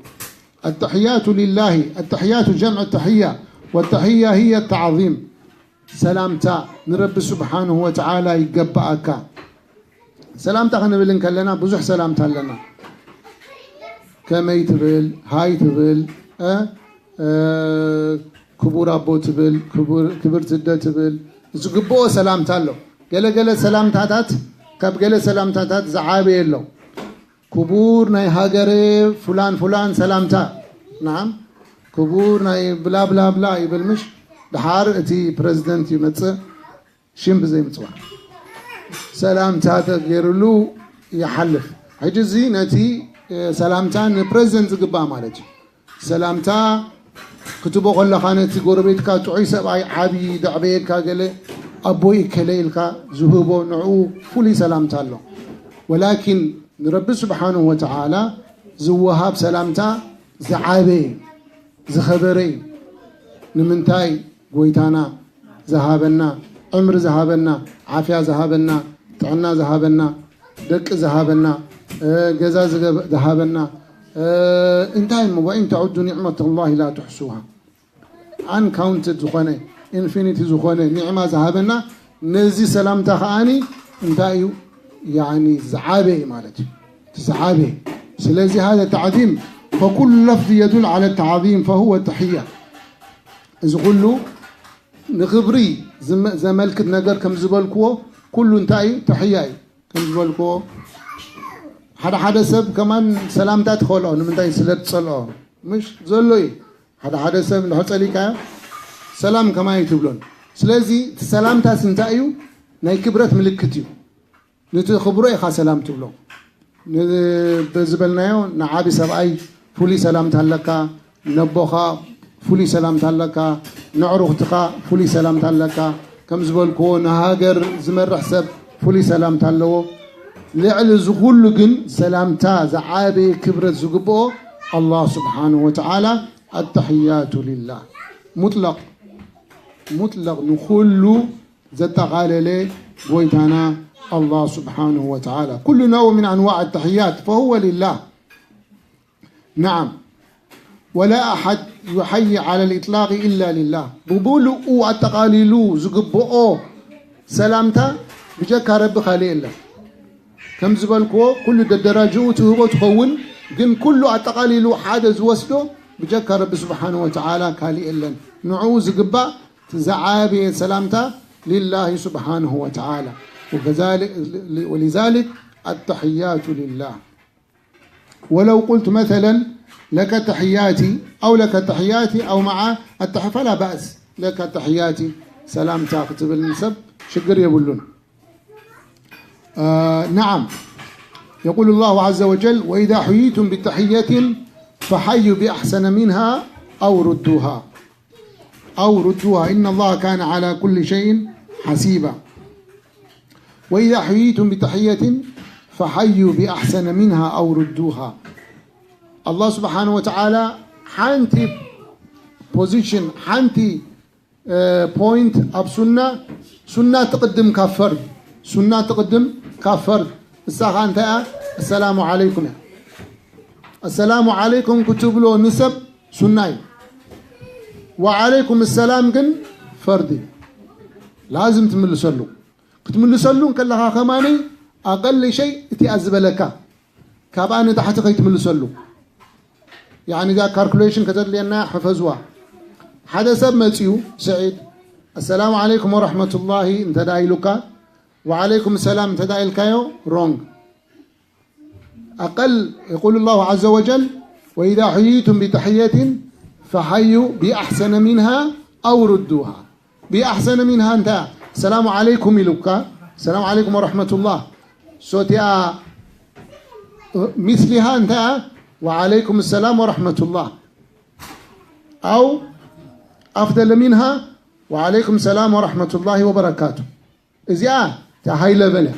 التحيات لله، التحيات جمع تحية، والتحية هي التعظيم። ሰላምታ ንረቢ ስብሓንሁ ወተዓላ ይገባኣካ። ሰላምታ ክንብል እንከለና ብዙሕ ሰላምታ ኣለና። ከመይ ትብል፣ ሃይ ትብል፣ እ፣ እ፣ ክቡር ኣቦ ትብል፣ ክቡር፣ ክብርቲ ኣደ ትብል፣ ዝግብኦ ሰላምታ ኣሎ። ገለ ገለ ሰላምታታት ካብ ገለ ሰላምታታት ዝዓበየ ኣሎ። ክቡር ናይ ሃገረ ፉላን ፉላን ሰላምታ። ናዓም፣ ክቡር ናይ ብላ ብላ ብላ ይብል ምሽ። ድሓር እቲ ፕረዚደንት ይመጽእ ሽም ብዘይ ምጽዋዕ ሰላምታ ተገይርሉ ይሓልፍ። ሕጂ እዚ ነቲ፣ እ፣ ሰላምታ ንፕረዚደንት ዝግባእ ማለት እዩ። ሰላምታ ክትቦ ከለኻ ነቲ ጎረቤትካ ጥዑይ ሰብኣይ ዓብዪ ደዕበየካ ገለ ኣቦይ እከለ ኢልካ ዝህቦ ንዕኡ ፍሉይ ሰላምታ ኣሎ። ወላኪን ንረቢ ስብሓንሁ ወተዓላ ዝወሃብ ሰላምታ ዝዓበየ እዩ፣ ዝኸበረ እዩ። ንምንታይ? ጎይታና ዝሃበና፣ ዕምሪ ዝሃበና፣ ዓፍያ ዝሃበና፣ ጥዕና ዝሃበና፣ ደቂ ዝሃበና፣ እ፣ ገዛ ዝገበ-፣ ዝሃበና፣ እ፣ እንታይ እሞ፣ ወኢን ተዑዱ ኒዕመተ ላሂ ላ ትሕሱሃ። ኣንካውንትድ ዝኾነ፣ ኢንፊኒቲ ዝኾነ ኒዕማ ዝሃበና፣ ነዚ ሰላምታ ከኣኒ እንታይ እዩ? ያኒ ዝዓበየ ማለት እዩ። እቲ ዝዓበየ። ስለዚ ሃዘ ተዕዚም፣ ፈኩሉ ለፍዚ የዱል ዓለ ተዕዚም ፈሁወ ተሕያ። እዚ ኩሉ ንኽብሪ ዝመ-፣ ዘመልክት ነገር ከም ዝበልክዎ፣ ኩሉ እንታይ እዩ? ተሕያ እዩ። ከም ዝበልክዎ፣ ሓደ ሓደ ሰብ ከማን ሰላምታ ትኸልኦ። ንምንታይ? ስለ ትጸልኦ። ምሽ ዘሎ እዩ። ሓደ ሓደ ሰብ እንድሕር ጸሊእካዮ፣ ሰላም ከማይ ኣይትብሎን። ስለዚ እቲ ሰላምታስ እንታይ እዩ? ናይ ክብረት ምልክት እዩ። ነቲ ክብሮ ኢኻ ሰላም ትብሎ። ን-፣ በዚ በልናዮ፣ ንዓቢ ሰብኣይ ፍሉይ ሰላምታ ኣለካ፣ ነቦኻ ፍሉይ ሰላምታ ኣለካ፣ ንዕሩኽትኻ ፍሉይ ሰላምታ ኣለካ። ከም ዝበልክዎ፣ ንሃገር ዝመርሕ ሰብ ፍሉይ ሰላምታ ኣለዎ። ልዕሊ እዚ ኩሉ ግን ሰላምታ ዝዓበየ ክብረት ዝግብኦ ኣላህ ስብሓንሁ ወተዓላ፣ ኣተሕያቱ ሊላህ። ሙጥለቕ፣ ሙጥለቕ ንኹሉ ዘጠቓለለ ጎይታና ኣላህ ስብሓንሁ ወተዓላ። ኩሉ ነውዕ ምን ኣንዋዕ ኣተሕያት ፈሁወ ሊላህ። ነዓም። ወላ ኣሓድ ዩሓዪ ዓላ ልኢጥላቂ ኢላ ሊላህ። ብምሉኡ ኣጠቓሊሉ ዝግብኦ ሰላምታ ብጀካ ረቢ ካልእ የለን። ከም ዝበልክዎ፣ ኩሉ ደደራጅኡ ትህቦ ትኸውን፣ ግን ኩሉ ኣጠቓሊሉ ሓደ ዝወስዶ ብጀካ ረቢ ስብሓንሁ ወተዓላ ካልእ የለን። ንዕኡ ዝግባእ እቲ ዝዓበየ ሰላምታ ሊላሂ ስብሓንሁ ወተዓላ። ወከዛሊ-፣ ወሊዛሊክ ኣተሕያቱ ሊላህ። ወለው ቁልት መሰለን ለከ ተሕያቲ ኣው ለከ ተሕያቲ ኣው መዓ ኣተሕ-፣ ፈላ ባእስ፣ ለከ ተሕያቲ፣ ሰላምታ ክትብል ንሰብ ሽግር የብሉን። آه، نعم. يقول الله عز وجل: وإذا حييتم بتحية فحيوا بأحسن منها أو ردوها، أو ردوها، إن الله كان على كل شيء حسيبا. وإذا حييتم بتحية فحيوا بأحسن منها أو ردوها. ኣላህ ስብሓን ወተዓላ ሓንቲ ፖዚሽን፣ ሓንቲ፣ እ፣ ፖይንት ኣብ ሱና፣ ሱና ትቕድም ካብ ፈርድ፣ ሱና ትቕድም ካብ ፈርድ። እሳ ኸዓ እንታይ እያ? ኣሰላሙ ዓለይኩም እያ። ኣሰላሙ ዓለይኩም ክትብሎ ንሰብ ሱና እዩ። ወዓለይኩም ሰላም ግን ፈርድ እዩ። ላዝም ትምልሰሉ። ክትምልሰሉ እንከለኻ ከማኒ ኣቐል ሸይ እቲኣ ዝበለካ፣ ካብኣ ንታሕቲ ከይትምልሰሉ። ያኒ እዛ ካልኩሌሽን ከተድልየና ሕፈዝዋ። ሓደ ሰብ መጺኡ፣ ስዒድ፣ ኣሰላሙ ዓለይኩም ወረሕመቱላሂ እንተ ደኣ ኢሉካ፣ ወዓለይኩም ሰላም እንተ ደኣ ኢልካዮ፣ ሮንግ። ኣቐል፣ የቁሉ ላሁ ዐዘ ወጀል፣ ወኢዛ ሑይይቱም ቢተሕየትን ፈሐዩ ቢኣሕሰነ ሚንሃ ኣው ሩዱሃ። ቢኣሕሰነ ሚንሃ እንታይ እያ? ሰላሙ ዓለይኩም ኢሉካ፣ ሰላሙ ዓለይኩም ወረሕመቱላህ። ሶቲያ ሚስሊሃ እንታይ እያ? ወዓለይኩም ሰላም ወረሕመቱላህ። ኣው ኣፍደለ ሚንሃ ወዓለይኩም ሰላም ወረሕመቱላሂ ወበረካቱ። እዚኣ እታ ሃይ ለቨል እያ።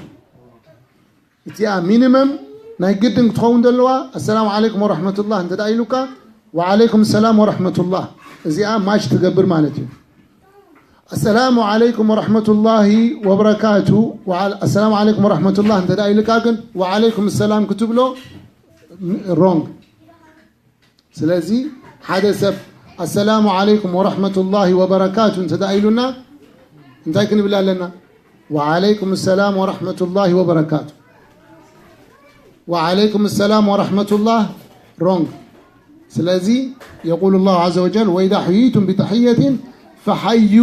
እቲኣ ሚኒመም ናይ ግድን ክትኸውን ዘለዋ፣ ኣሰላሙ ዓለይኩም ወረሕመቱላህ እንተ ደኣ ኢሉካ፣ ወዓለይኩም ሰላም ወረሕመቱላህ። እዚኣ ማች ትገብር ማለት እዩ። ኣሰላሙ ዓለይኩም ወረሕመቱላሂ ወበረካቱ፣ ወዓል-፣ ኣሰላሙ ዓለይኩም ወረሕመቱላህ እንተ ደኣ ኢሉካ ግን፣ ወዓለይኩም ሰላም ክትብሎ ሮንግ። ስለዚ ሓደ ሰብ ኣሰላሙ ዓለይኩም ወረሕመቱላሂ ወበረካቱ እንተ ደኣ ኢሉና፣ እንታይ ክንብል ኣለና? ወዓለይኩም ሰላም ወረሕመቱላሂ ወበረካቱ። ወዓለይኩም ሰላም ወረሕመቱላህ፣ ሮንግ። ስለዚ የቁሉ ላሁ ዐዘ ወጀል፣ ወኢዛ ሑይይቱም ቢተሕየትን ፈሐዩ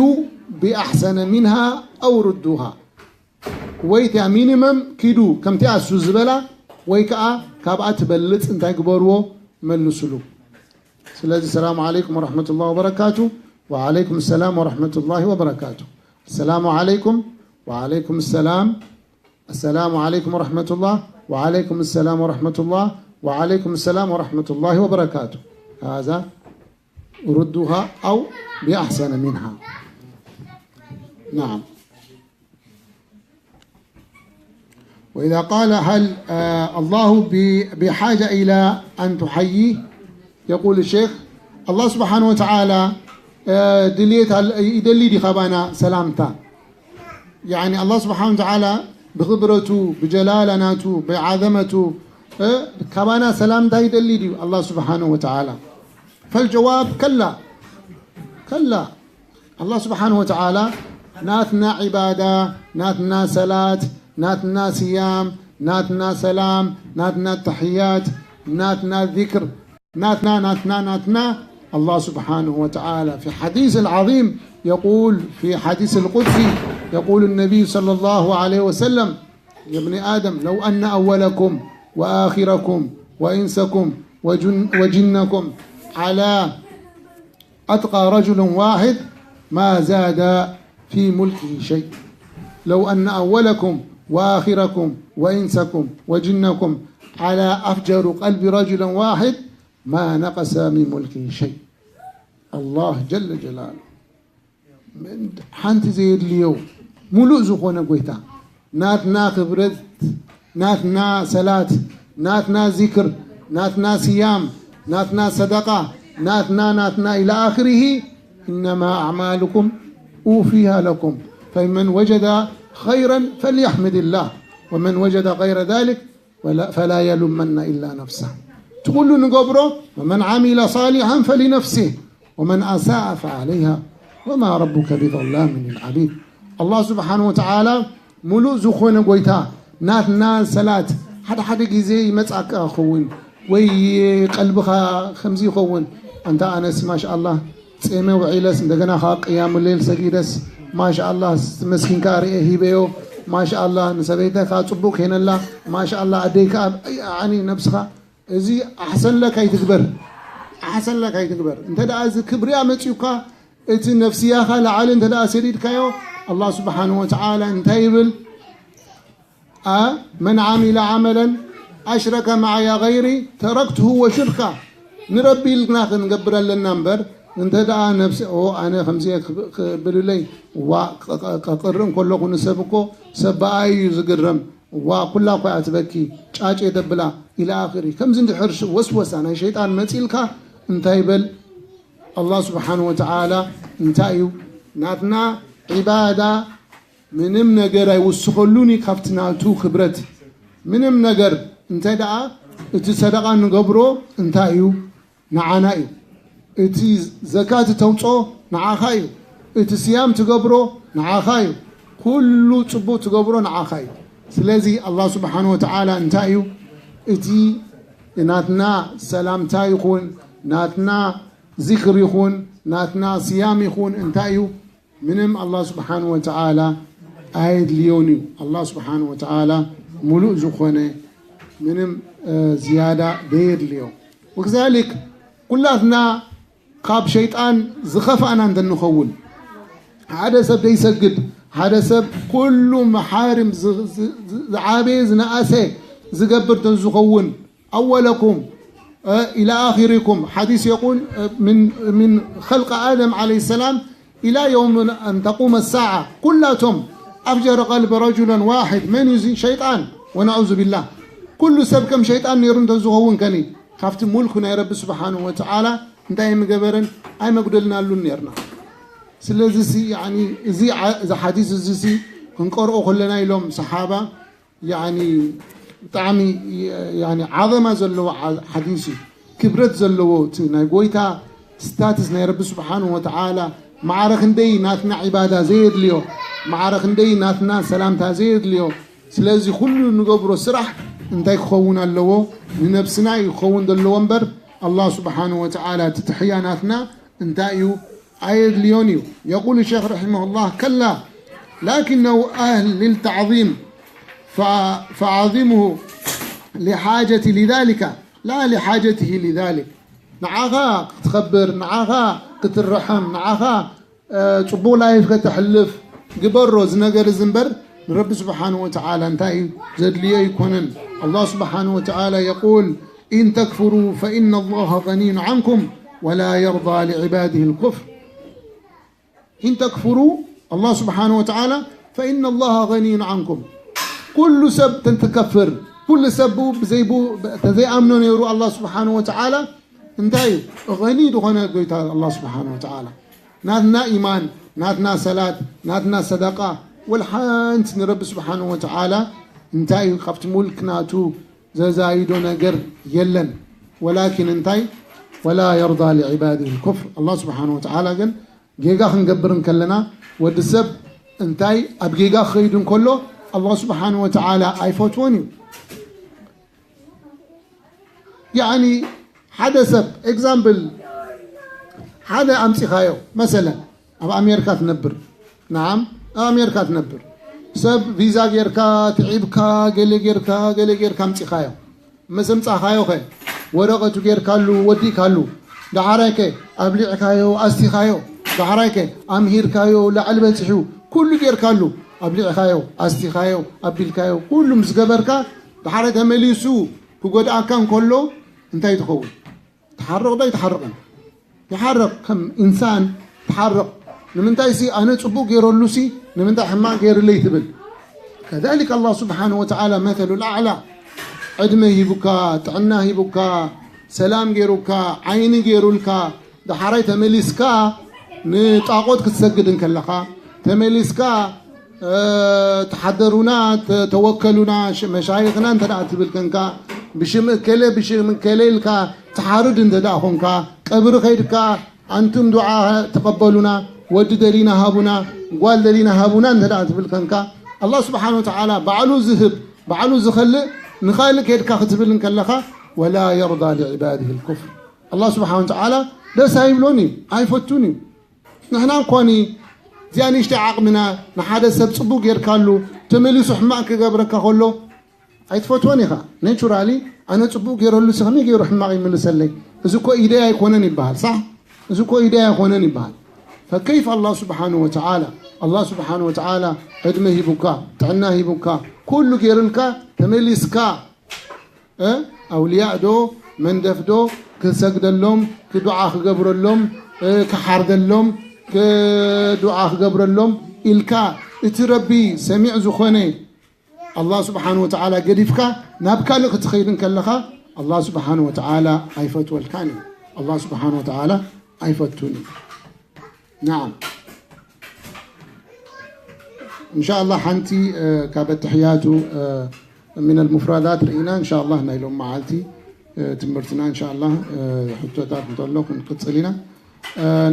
ቢኣሕሰነ ሚንሃ ኣው ሩዱሃ። ወይ እቲኣ ሚኒመም ኪዱ ከምቲኣ እሱ ዝበላ፣ ወይ ከኣ ካብኣ ትበልጽ እንታይ ግበርዎ? መልስሉ። ስለዚ ሰላሙ ዓለይኩም ወረሕመቱላሂ ወበረካቱ፣ ወዓለይኩም ሰላም ወረሕመቱላሂ ወበረካቱ። ሰላሙ ዓለይኩም፣ ወዓለይኩም ሰላም፣ ኣሰላሙ ዓለይኩም ወረሕመቱላህ፣ ወዓለይኩም ሰላም ወረሕመቱላህ፣ ወዓለይኩም ሰላም ወረሕመቱላሂ ወበረካቱ። ሃዛ ሩዱሃ ኣው ቢኣሕሰነ ሚንሃ። ናዓም። وإذا قال: هل، آه، الله ب-، بحاجة إلى أن تحييه؟ يقول الشيخ: الله سبحانه وتعالى، آه، ድልየት ኣለ-፣ ይደሊ ድዩ ካባና ሰላምታ? ያኒ ኣላህ ስብሓን ወተዓላ ብኽብረቱ፣ ብጀላላ ናቱ፣ ብዓዘመቱ፣ እ፣ ካባና ሰላምታ ይደሊ ድዩ ኣላህ ስብሓን ወተዓላ? ፈልጀዋብ ከላ፣ ከላ። ኣላህ ስብሓን ወተዓላ ናትና ዒባዳ፣ ናትና ሰላት፣ ናትና ስያም፣ ናትና ሰላም፣ ናትና ተሕያት፣ ናትና ዚክር፣ ናትና፣ ናትና፣ ናትና፣ الله سبحانه وتعالى في حديث العظيم يقول، في حديث القدسي يقول النبي صلى الله عليه وسلم: يا ابن آدم، لو أن أولكم وآخركم وإنسكم وجن وجنكم على أتقى رجل واحد ما زاد في ملكه شيء. لو أن أولكم وآخركم وإنسكم وجنكم على أفجر قلب رجل واحد ما نقص من ملكه شيء. الله جل جلاله ሓንቲ ዘየድልዮ ሙሉእ ዝኾነ ጎይታ፣ ናትና ክብረት፣ ናትና ሰላት፣ ናትና ዚክር፣ ናትና ስያም፣ ናትና ሰደቃ፣ ናትና ናትና إلى آخره، إنما أعمالكم أوفيها لكم فمن وجد خيرا فليحمد الله ومن وجد غير ذلك ولا فلا يلومن إلا نفسه. እቲ ኩሉ ንገብሮ ومن عمل صالحا فلنفسه ومن أساء فعليها وما ربك بظلام للعبيد. الله سبحانه وتعالى ሙሉእ ዝኾነ ጎይታ፣ ናትና ሰላት ሓደ ሓደ ግዜ ይመጻካ ይኸውን ወይ ቀልብኻ ከምዚ ይኸውን። ኣንታ ኣነስ ማሻኣላህ ጼመ ውዒለስ እንደገና ኸዓ ቅያሙ ሌል ሰጊደስ ማሻኣላህ መስኪንካ ርኤ ሂበዮ ማሻኣላህ ንሰበይተካ ጽቡቅ ሄነላ ማሻኣላህ ኣደይካ ኣኒ ነብስኻ እዚ ኣሕሰን ለካ ይትግበር ኣሕሰን ለካ ይትግበር። እንተ ደኣ እዚ ክብሪ ኣመጺኡካ እቲ ነፍስያኻ ላዓሊ እንተ ደኣ ሰዲድካዮ ኣላህ ስብሓንሁ ወተዓላ እንታይ ይብል? من عمل عملا أشرك معي غيري تركته وشركه ንረቢ ኢልና ክንገብር ኣለና እምበር እንተ ደኣ ነብሲ ኦ ኣነ ከምዚ ክብልለይ ዋ ቀቕርእ እንከለኹ ንሰብ እኮ ሰብ ብኣይ እዩ ዝግረም ዋ ኩላ እኮ እያ ትበኪ ጫጭ የደብላ ኢለ ኣኽሪ ከምዚ እንድሕር ወስወሳ ናይ ሸይጣን መፂልካ እንታይ በል ኣላህ ስብሓን ወተዓላ እንታይ እዩ ናትና ዒባዳ ምንም ነገር ኣይውስኸሉን እዩ ካብቲ ናቱ ክብረት ምንም ነገር እንተ ደኣ እቲ ሰደቓ ንገብሮ እንታይ እዩ ንዓና እዩ እቲ ዘካት ተውፅኦ ንዓኻ እዩ እቲ ስያም ትገብሮ ንዓኻ እዩ ኩሉ ፅቡቅ ትገብሮ ንዓኻ እዩ ስለዚ ኣላህ ስብሓን ወተዓላ እንታይ እዩ እቲ ናትና ሰላምታ ይኹን ናትና ዚክር ይኹን ናትና ስያም ይኹን እንታይ እዩ ምንም ኣላህ ስብሓን ወተዓላ ኣየድልዮን እዩ ኣላህ ስብሓን ወተዓላ ሙሉእ ዝኾነ ምንም ዝያዳ ደየድልዮ ወክዛሊክ ኩላትና ካብ ሸይጣን ዝኸፋእና እንተንኸውን ሓደ ሰብ ዘይሰግድ ሓደ ሰብ ኩሉ መሓርም ዝዓበየ ዝነኣሰ ዝገብር እንተዝኸውን أولكم إلى آخركم حديث يقول من من خلق آدم عليه السلام إلى يوم أن تقوم الساعة ኩላቶም أفجر قلب رجل واحد من እዩ እዚ ሸይጣን ونعوذ بالله ኩሉ ሰብ ከም ሸይጣን ነይሩ እንተዝኸውን ከኒ ካብቲ ሙልኩ ናይ ረቢ ስብሓንሁ ወተዓላ እንታይ ኣይምገበረን ኣይመጉደልናሉን ነርና ስለዚ እዚ ሓዲስ እዚ ክንቀርኦ ከለና ኢሎም ሰሓባ ብጣዕሚ ዓዘማ ዘለዎ ሓዲስ እዩ ክብረት ዘለዎ እቲ ናይ ጎይታ ስታትስ ናይ ረቢ ስብሓን ወተዓላ ማዕረ ክንደይ ናትና ዒባዳ ዘየድልዮ ማዕረ ክንደይ ናትና ሰላምታ ዘየድልዮ ስለዚ ኩሉ ንገብሮ ስራሕ እንታይ ክኸውን ኣለዎ ንነብስና እዩ ክኸውን ዘለዎ እምበር ኣላህ ስብሓን ወተዓላ እቲ ትሕያ ናትና እንታይ እዩ ኣየድልዮን እዩ يقول الشيخ رحمه الله كلا لكنه أهل للتعظيم فأعظمه لحاجتي لذلك لا لحاجته لذلك ንዓኻ ክትኸብር ንዓኻ ክትረሐም ንዓኻ ፅቡቕ ላይፍ ከተሕልፍ ግበሮ እዚ ነገር እዚ እምበር ንረቢ ስብሓን ወተዓላ እንታይ እዩ ዘድልዮ ኣይኮነን ኣላህ ስብሓን ወተዓላ የቁል إن تكفروا فإن الله غني عنكم ولا يرضى لعباده الكفر إن تكفروا الله سبحانه وتعالى فإن الله غني عنكم ኩሉ ሰብ ተንትከፍር ኩሉ ሰብ ብኡ ብዘይ ብኡ ተዘይኣምኖ ነይሩ ኣላህ ስብሓን ወተዓላ እንታይ እዩ غني ዝኾነ ጎይታ ኣላህ ስብሓን ወተዓላ ናትና ኢማን ናትና ሰላት ናትና ሰደቃ ወላ ሓንቲ ንረቢ ስብሓን ወተዓላ እንታይ እዩ ካብቲ ሙልክ ናቱ ዘዛይዶ ነገር የለን ወላኪን እንታይ ولا يرضى لعباده الكفر ኣላህ ስብሓን ወተዓላ ግን ጌጋ ክንገብር እንከለና ወዲ ሰብ እንታይ ኣብ ጌጋ ክኸይድ እንከሎ ኣላህ ስብሓን ወተዓላ ኣይፈትዎን እዩ ያኒ ሓደ ሰብ ኤግዛምፕል ሓደ ኣምጺኻዮ መሰለን ኣብ ኣሜሪካ ትነብር ናዓም ኣብ ኣሜሪካ ትነብር ሰብ ቪዛ ጌርካ ትዒብካ ገለ ጌርካ ገለ ጌርካ ኣምጺኻዮ መሰምጻኻዮ ኸ ወረቐቱ ጌርካሉ ወዲእካሉ ደሓራይከ ኣብሊዕካዮ ኣስቲኻዮ ደሓራይከ ኣምሂርካዮ ላዕሊ በጺሑ ኩሉ ጌርካሉ ኣብሊዕካዮ ኣስቲኻዮ ኣቢልካዮ ኩሉ ምስ ገበርካ ደሓራይ ተመሊሱ ክጎድኣካ እንከሎ እንታይ ትኸውን ትሓርቕ ዶ ኣይትሓርቕን ይሓርቕ ከም ኢንሳን ትሓርቕ ንምንታይ ሲ ኣነ ፅቡቅ ገይረሉ ሲ ንምንታይ ሕማቅ ገይርለይ ትብል ከذلك الله سبحانه وتعالى مثل الأعلى ዕድመ ሂቡካ ጥዕና ሂቡካ ሰላም ገይሩካ ዓይኒ ገይሩልካ ደሓራይ ተመሊስካ ንጣቆት ክትሰግድ እንከለኻ ተመሊስካ ተሓደሩና ተወከሉና መሻይኽና እንተ ትብል ከንካ ብሽም እከለ ብሽም እከለ ኢልካ ትሓርድ እንተ ኮንካ ቀብሪ ከይድካ ኣንቱም ዱዓ ተቐበሉና ወዲ ደሊና ሃቡና ጓል ደሊና ሃቡና እንተ ትብል ከንካ ኣላህ ስብሓን ወተዓላ ባዕሉ ዝህብ ባዕሉ ዝኸልእ ንኻልእ ከይድካ ክትብል እንከለኻ ወላ የርዳ ሊዕባድህ ልኩፍር ኣላህ ስብሓን ወተዓላ ደስ ኣይብሎን እዩ ኣይፈቱን እዩ ንሕና እንኳኒ እዚኣ ንእሽተይ ዓቕምና ንሓደ ሰብ ፅቡቅ ጌርካሉ ተመሊሱ ሕማቅ ክገብረካ ከሎ ኣይትፈትዎን ኢኻ naturally ኣነ ፅቡቅ ገይረሉ ሲ ከመይ ገይሩ ሕማቅ ይምልሰለይ እዚ እኮ ኢደይ ኣይኮነን ይበሃል ሳሕ እዚ እኮ ኢደይ ኣይኮነን ይበሃል فكيف الله سبحانه وتعالى الله سبحانه وتعالى ዕድመ ሂቡካ ጥዕና ሂቡካ ኩሉ ገይርልካ ተመሊስካ ኣውልያእ ዶ መንደፍ ዶ ክሰግደሎም ክዱዓ ክገብረሎም ክሓርደሎም ክዱዓ ክገብረሎም ኢልካ እቲ ረቢ ሰሚዕ ዝኾነ ኣላህ ስብሓን ወተዓላ ገዲፍካ ናብ ካልእ ክትኸይድ እንከለኻ ኣላህ ስብሓን ወተዓላ ኣይፈትወልካን እዩ ኣላህ ስብሓን ወተዓላ ኣይፈቱን እዩ ናዓም እንሻ ኣላህ ሓንቲ ካብ ኣተሕያቱ من المفردات ርኢና እንሻ ኣላህ ናይ ሎም መዓልቲ ትምህርትና እንሻ ኣላህ ሕቶታት እንተሎ ክንቅፅል ኢና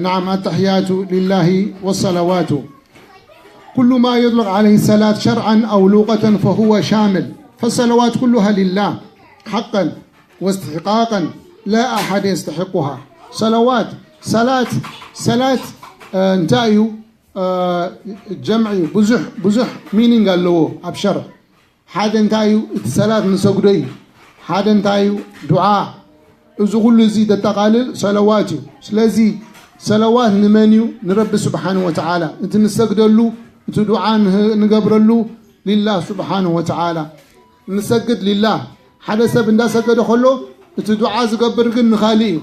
نعم التحيات لله والصلوات كل ما يطلق عليه الصلاة شرعا أو لغة فهو شامل فالصلوات كلها لله حقا واستحقاقا لا أحد يستحقها صلوات صلاة صلاة እንታይ እዩ ጀምዒ ብዙሕ ብዙሕ meaning ኣለዎ ኣብ ሸርዕ ሓደ እንታይ እዩ እቲ ሰላት ንሰግዶ እዩ ሓደ እንታይ እዩ ዱዓ እዚ ኩሉ እዚ ዘጠቓልል ሰለዋት እዩ ስለዚ ሰለዋት ንመን እዩ ንረቢ ስብሓን ወተዓላ እቲ ንሰግደሉ እቲ ዱዓ ንገብረሉ ሊላህ ስብሓን ወተዓላ ንሰግድ ሊላህ ሓደ ሰብ እንዳሰገደ ከሎ እቲ ዱዓ ዝገብር ግን ንኻሊ እዩ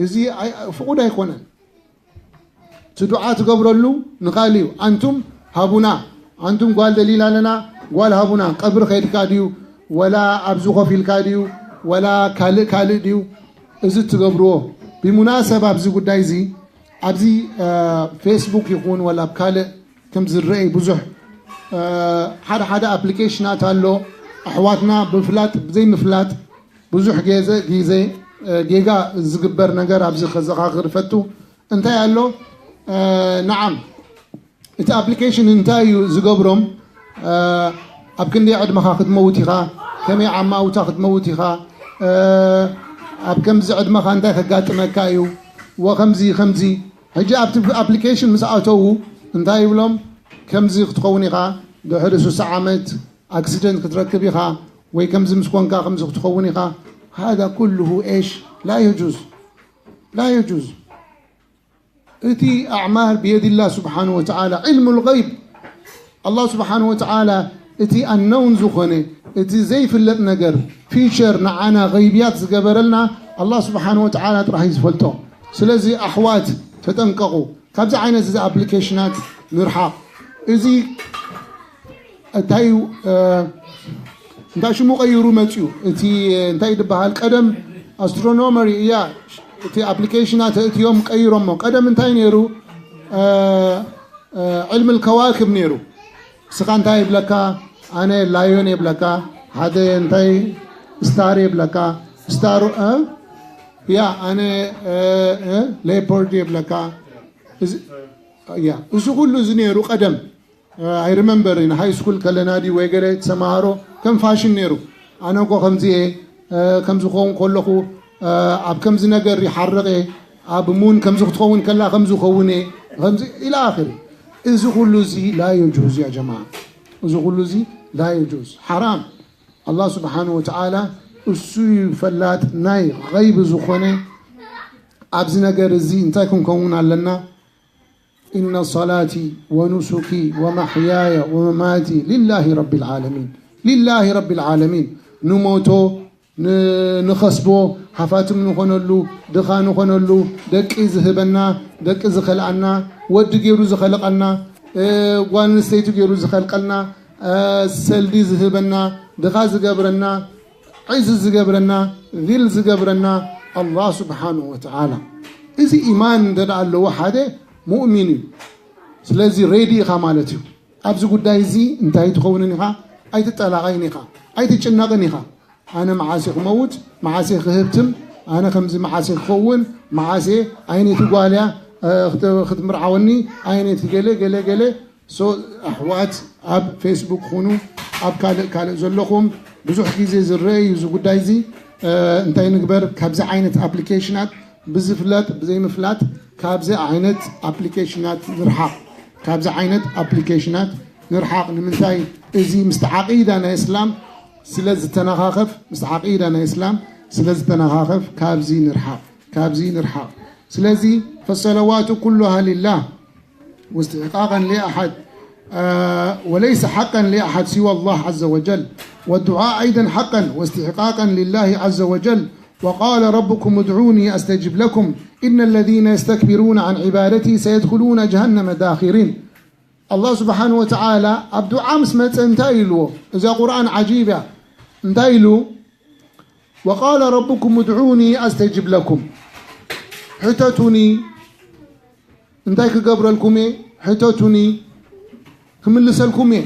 እዚ ፍቁድ ኣይኮነን እቲ ዱዓ ትገብረሉ ንኻሊ እዩ ኣንቱም ሃቡና ኣንቱም ጓል ደሊና ኣለና ጓል ሃቡና ቀብሪ ከይድካ ድዩ ወላ ኣብዚ ኮፍ ኢልካ ድዩ ወላ ካልእ ካልእ ድዩ እዚ ትገብርዎ ብሙናሰብ ኣብዚ ጉዳይ እዚ ኣብዚ ፌስቡክ ይኹን ወላ ኣብ ካልእ ከም ዝረአ ብዙሕ ሓደ ሓደ ኣፕሊኬሽናት ኣሎ ኣሕዋትና ብምፍላጥ ብዘይምፍላጥ ብዙሕ ግዜ ግዜ ጌጋ ዝግበር ነገር ኣብዚ ከዘኻኽር ፈቱ እንታይ ኣሎ ንዓም እቲ ኣፕሊኬሽን እንታይ እዩ ዝገብሮም ኣብ ክንደይ ዕድመኻ ክትመውት ኢኻ ከመይ ዓማውታ ክትመውት ኢኻ ኣብ ከምዚ ዕድመኻ እንታይ ከጋጥመካ እዩ ወከምዚ ከምዚ ሕጂ ኣብቲ ኣፕሊኬሽን ምስ ኣተዉ እንታይ ይብሎም ከምዚ ክትኸውን ኢኻ ድሕሪ ሱሳ ዓመት ኣክሲደንት ክትረክብ ኢኻ ወይ ከምዚ ምስ ኮንካ ከምዚ ክትኸውን ኢኻ هذا كله ايش لا يجوز لا يجوز እቲ ኣዕማል ብየድላ ስብሓን ወተዓላ ዕልሙ ልغይብ ኣላህ ስብሓን ወተዓላ እቲ ኣነውን ዝኾነ እቲ ዘይፍለጥ ነገር ፊቸር ንዓና غይብያት ዝገበረልና ኣላህ ስብሓን ወተዓላ ጥራሕ እዩ ዝፈልጦ ስለዚ ኣሕዋት ተጠንቀቑ ካብዚ ዓይነት እዚ ኣፕሊኬሽናት ንርሓቕ እዚ እንታይ እንታይ ሽሙ ቀይሩ መፅዩ እቲ እንታይ ዝበሃል ቀደም ኣስትሮኖመሪ እያ እቲ ኣፕሊኬሽናት እትዮም ቀይሮሞ ቀደም እንታይ ነይሩ ዕልሚ ከዋክብ ነይሩ እስኻ እንታይ ይብለካ ኣነ ላዮን የብለካ ሓደ እንታይ ስታር የብለካ ስታር ያ ኣነ ሌፖርድ የብለካ እዚ ኩሉ እዚ ነይሩ ቀደም I remember in high school ከለና ድዩ ወይ ገለ ተሰማሃሮ ከም ፋሽን ነይሩ ኣነ እኮ ከምዚ እየ ከምዚ ክኸውን ከለኹ ኣብ ከምዚ ነገር ይሓርቕ እየ ኣብ ሙን ከምዚ ክትኸውን ከላ ከምዚ ክኸውን እየ፣ ከምዚ ኢላ ኣኺሩ። እዚ ኩሉ እዚ ላ የጁዝ ያ ጀማዓ። እዚ ኩሉ እዚ ላ የጁዝ፣ ሓራም። ኣላህ ስብሓነሁ ወተዓላ እሱ እዩ ፈላጥ ናይ ገይብ ዝኾነ። ኣብዚ ነገር እዚ እንታይ ክንከውን ኣለና? إن صلاتي ونسكي ومحياي ومماتي لله رب العالمين. لله رب العالمين. ንሞቶ፣ ን-፣ ንኸስቦ፣ ሃፋትም ንኾነሉ፣ ድኻ ንኾነሉ፣ ደቂ ዝህበና፣ ደቂ ዝኸልኣና፣ ወዲ ገይሩ ዝኸለቐና፣ እ፣ ጓል ኣንስተይቲ ገይሩ ዝኸልቀልና፣ እ፣ ሰልዲ ዝህበና፣ ድኻ ዝገብረና፣ ዒዝ ዝገብረና፣ ዚል ዝገብረና ኣላህ ስብሓንሁ ወተዓላ። እዚ ኢማን እንተ ደኣ ኣለዎ ሓደ ሙእሚን እዩ። ስለዚ ሬዲ ኢኻ ማለት እዩ። ኣብዚ ጉዳይ እዚ እንታይ ትኸውንን ኢኻ? ኣይትጠላቐይን ኢኻ፣ ኣይትጭነቕን ኢኻ። ኣነ መዓሴ ክመውት፣ መዓሴ ክህብትም፣ ኣነ ከምዚ መዓሴ ክኸውን፣ መዓሴ ኣይነቲ ጓልያ፣ እ፣ ክት-፣ ክትምርዓወኒ፣ ኣይነቲ ገለ ገለ ገለ። ሶ ኣሕዋት ኣብ ፌስቡክ ኩኑ ኣብ ካልእ ካልእ ዘለኹም ብዙሕ ግዜ ዝረአ እዩ እዚ ጉዳይ እዚ። እ፣ እንታይ ንግበር? ካብዚ ዓይነት ኣፕሊኬሽናት ብዝፍለጥ ብዘይምፍላጥ ካብዚ ዓይነት ኣፕሊኬሽናት ንርሓቕ። ካብዚ ዓይነት ኣፕሊኬሽናት ንርሓቕ። ንምንታይ? እዚ ምስቲ ዓቂዳ ናይ እስላም ስለ ዝተነኻኸፍ፣ ምስቲ ዓቂዳ ናይ እስላም ስለ ዝተነኻኸፍ ካብዚ ንርሓቕ፣ ካብዚ ንርሓቕ። ስለዚ ፈሰለዋቱ ኩሉሃ ሊላህ واستحقاقا لأحد، آه، وليس حقا لأحد سوى الله عز وجل، والدعاء أيضا حقا واستحقاقا لله عز وجل، وقال ربكم ادعوني أستجب لكم، إن الذين يستكبرون عن عبادتي سيدخلون جهنم داخرين. ኣላህ ስብሓን ወተዓላ ኣብ ዱዓ ምስ መፀ እንታይ ኢልዎ? እዛ ቁርኣን ዓጂብ እያ። እንታይ ኢሉ? وقال ربكم ادعوني أستجب لكم። ሕተቱኒ፣ እንታይ ክገብረልኩም እየ? ሕተቱኒ፣ ክምልሰልኩም እየ።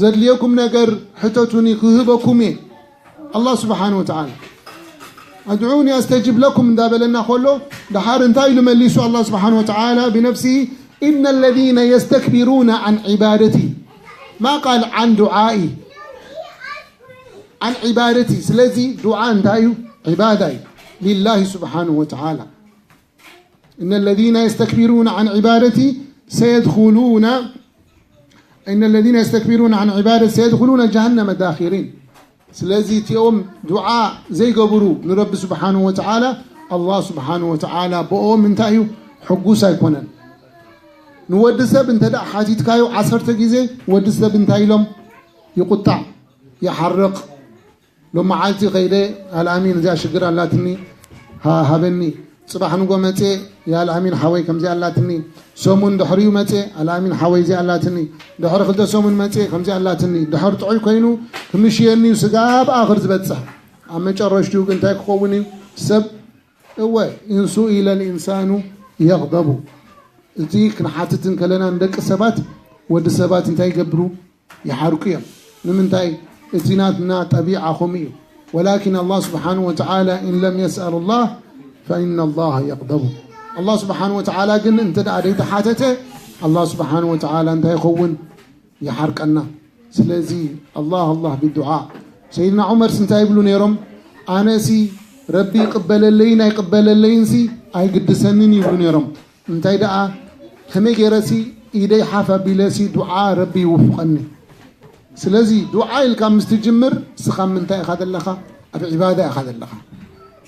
ዘድልየኩም ነገር ሕተቱኒ፣ ክህበኩም እየ። ኣላህ ስብሓን ወተዓላ ኣድዑኒ ኣስተጅብ ለኩም እንዳበለና ከሎ፣ ደሓር እንታይ ኢሉ መሊሱ ኣላህ ስብሓን ወተዓላ ብነፍሲ? إن الذين يستكبرون عن عبادتي، ما قال عن دعائي، عن عبادتي. ስለዚ ዱዓ እንታይ እዩ? ዒባዳ እዩ ሊላሂ ስብሓን ወተዓላ። إن الذين يستكبرون عن عبادتي سيدخلون، إن الذين يستكبرون عن عبادتي سيدخلون جهنم داخرين. ስለዚ እቲኦም ዱዓ ዘይገብሩ ንረቢ ስብሓንሁ ወተዓላ፣ ኣላህ ስብሓንሁ ወተዓላ ብኦም እንታይ እዩ? ሕጉስ ኣይኮነን። ንወዲ ሰብ እንተ ደኣ ሓቲትካዮ ዓሰርተ ግዜ፣ ወዲ ሰብ እንታይ ኢሎም? ይቁጣዕ፣ ይሓርቕ። ሎም መዓልቲ ከይደ፣ ኣልኣሚን እዚኣ ሽግር ኣላትኒ፣ ሃ-፣ ሃበኒ። ጽባሕ ንጎ መጼ፣ ያልኣሚን ሓወይ ከምዚ ኣላትኒ። ሰሙን ድሕሪኡ መጼ፣ ኣልኣሚን ሓወይ እዚ ኣላትኒ። ድሕሪ ክልተ ሰሙን መጼ፣ ከምዚ ኣላትኒ። ድሕሪ ጥዑይ ኮይኑ፣ ክምሽየኒ እዩ፣ ስጋብ ኣኽር ዝበጽሕ። ኣብ መጨረሽትኡ ግን እንታይ ክኸውን እዩ? ሰብ፣ እወ፣ ኢንሱ ኢለ ልኢንሳኑ የቕደቡ። እዚ ክንሓትት እንከለና ንደቂ ሰባት፣ ወዲ ሰባት እንታይ ይገብሩ? ይሓርቁ እዮም። ንምንታይ? እቲ ናትና ጠቢዓ ከምኡ እዩ። ወላኪን ኣላህ ስብሓንሁ ወተዓላ፣ إن لم يسأل الله فإن الله يغضب። ኣላህ ስብሓንሁ ወተዓላ ግን እንተ ደኣ ዘይተሓተተ፣ ኣላህ ስብሓንሁ ወተዓላ እንታይ ይኸውን? ይሓርቀና። ስለዚ ኣላህ፣ ኣላህ ብዱዓ። ሰይድና ዑመርስ እንታይ ይብሉ ነይሮም? ኣነሲ ረቢ ይቕበለለይን ኣይቕበለለይንሲ ኣይግድሰንን ይብሉ ነይሮም። እንታይ ደኣ፣ ከመይ ገይረሲ ኢደይ ሓፍ ኣቢለሲ ዱዓ ረቢ ይውፍቐኒ። ስለዚ ዱዓ ኢልካ ምስ ትጅምር፣ ንስኻ ኣብ ምንታይ ኢኻ ዘለኻ? ኣብ ዒባዳ ኢኻ ዘለኻ።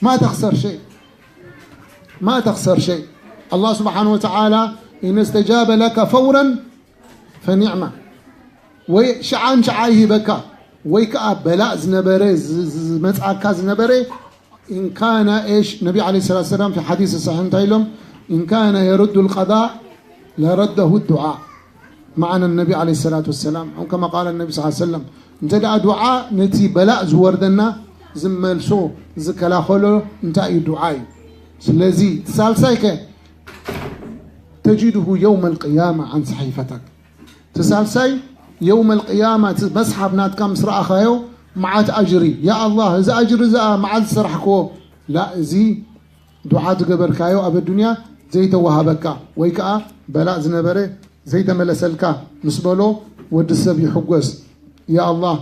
ما تخسر شيء، ما تخسر شيء. ኣላህ ስብሓን ወተዓላ إن استجاب لك فورا فنعم። ወይ ሽዓን ሽዓ ይህበካ፣ ወይ ከኣ በላእ ዝነበረ፣ ዝ-፣ ዝ-፣ ዝመጽኣካ ዝነበረ፣ إن كان إيش، ነቢ ዓለይሂ ሰላቱ ወሰላም في حديث صحيح እንታይ ኢሎም? إن كان يرد القضاء لرده الدعاء، معنى النبي عليه الصلاة والسلام، أو كما قال النبي صلى الله عليه وسلم، እንተ ደኣ ዱዓ ነቲ በላእ ዝወርደና ዝመልሶ፣ ዝከላኸሎ እንታይ እዩ? ዱዓ እዩ። ስለዚ እቲ ሳልሳይ ከ? تجده يوم القيامة عن صحيفتك። እቲ ሳልሳይ፣ የውመል ቅያማ እቲ መስሓፍ ናትካ ምስ ረኣኻዮ፣ መዓት ኣጅሪ። ያ ኣላህ፣ እዚ ኣጅሪ እዚኣ መዓት ዝሰራሕክዎ? ላ፣ እዚ ዱዓ ዝገበርካዮ ኣብ ኣዱንያ ዘይተዋሃበካ፣ ወይ ከኣ በላእ ዝነበረ ዘይተመለሰልካ ምስ በሎ፣ ወዲ ሰብ ይሕጎስ። ያ ኣላህ፣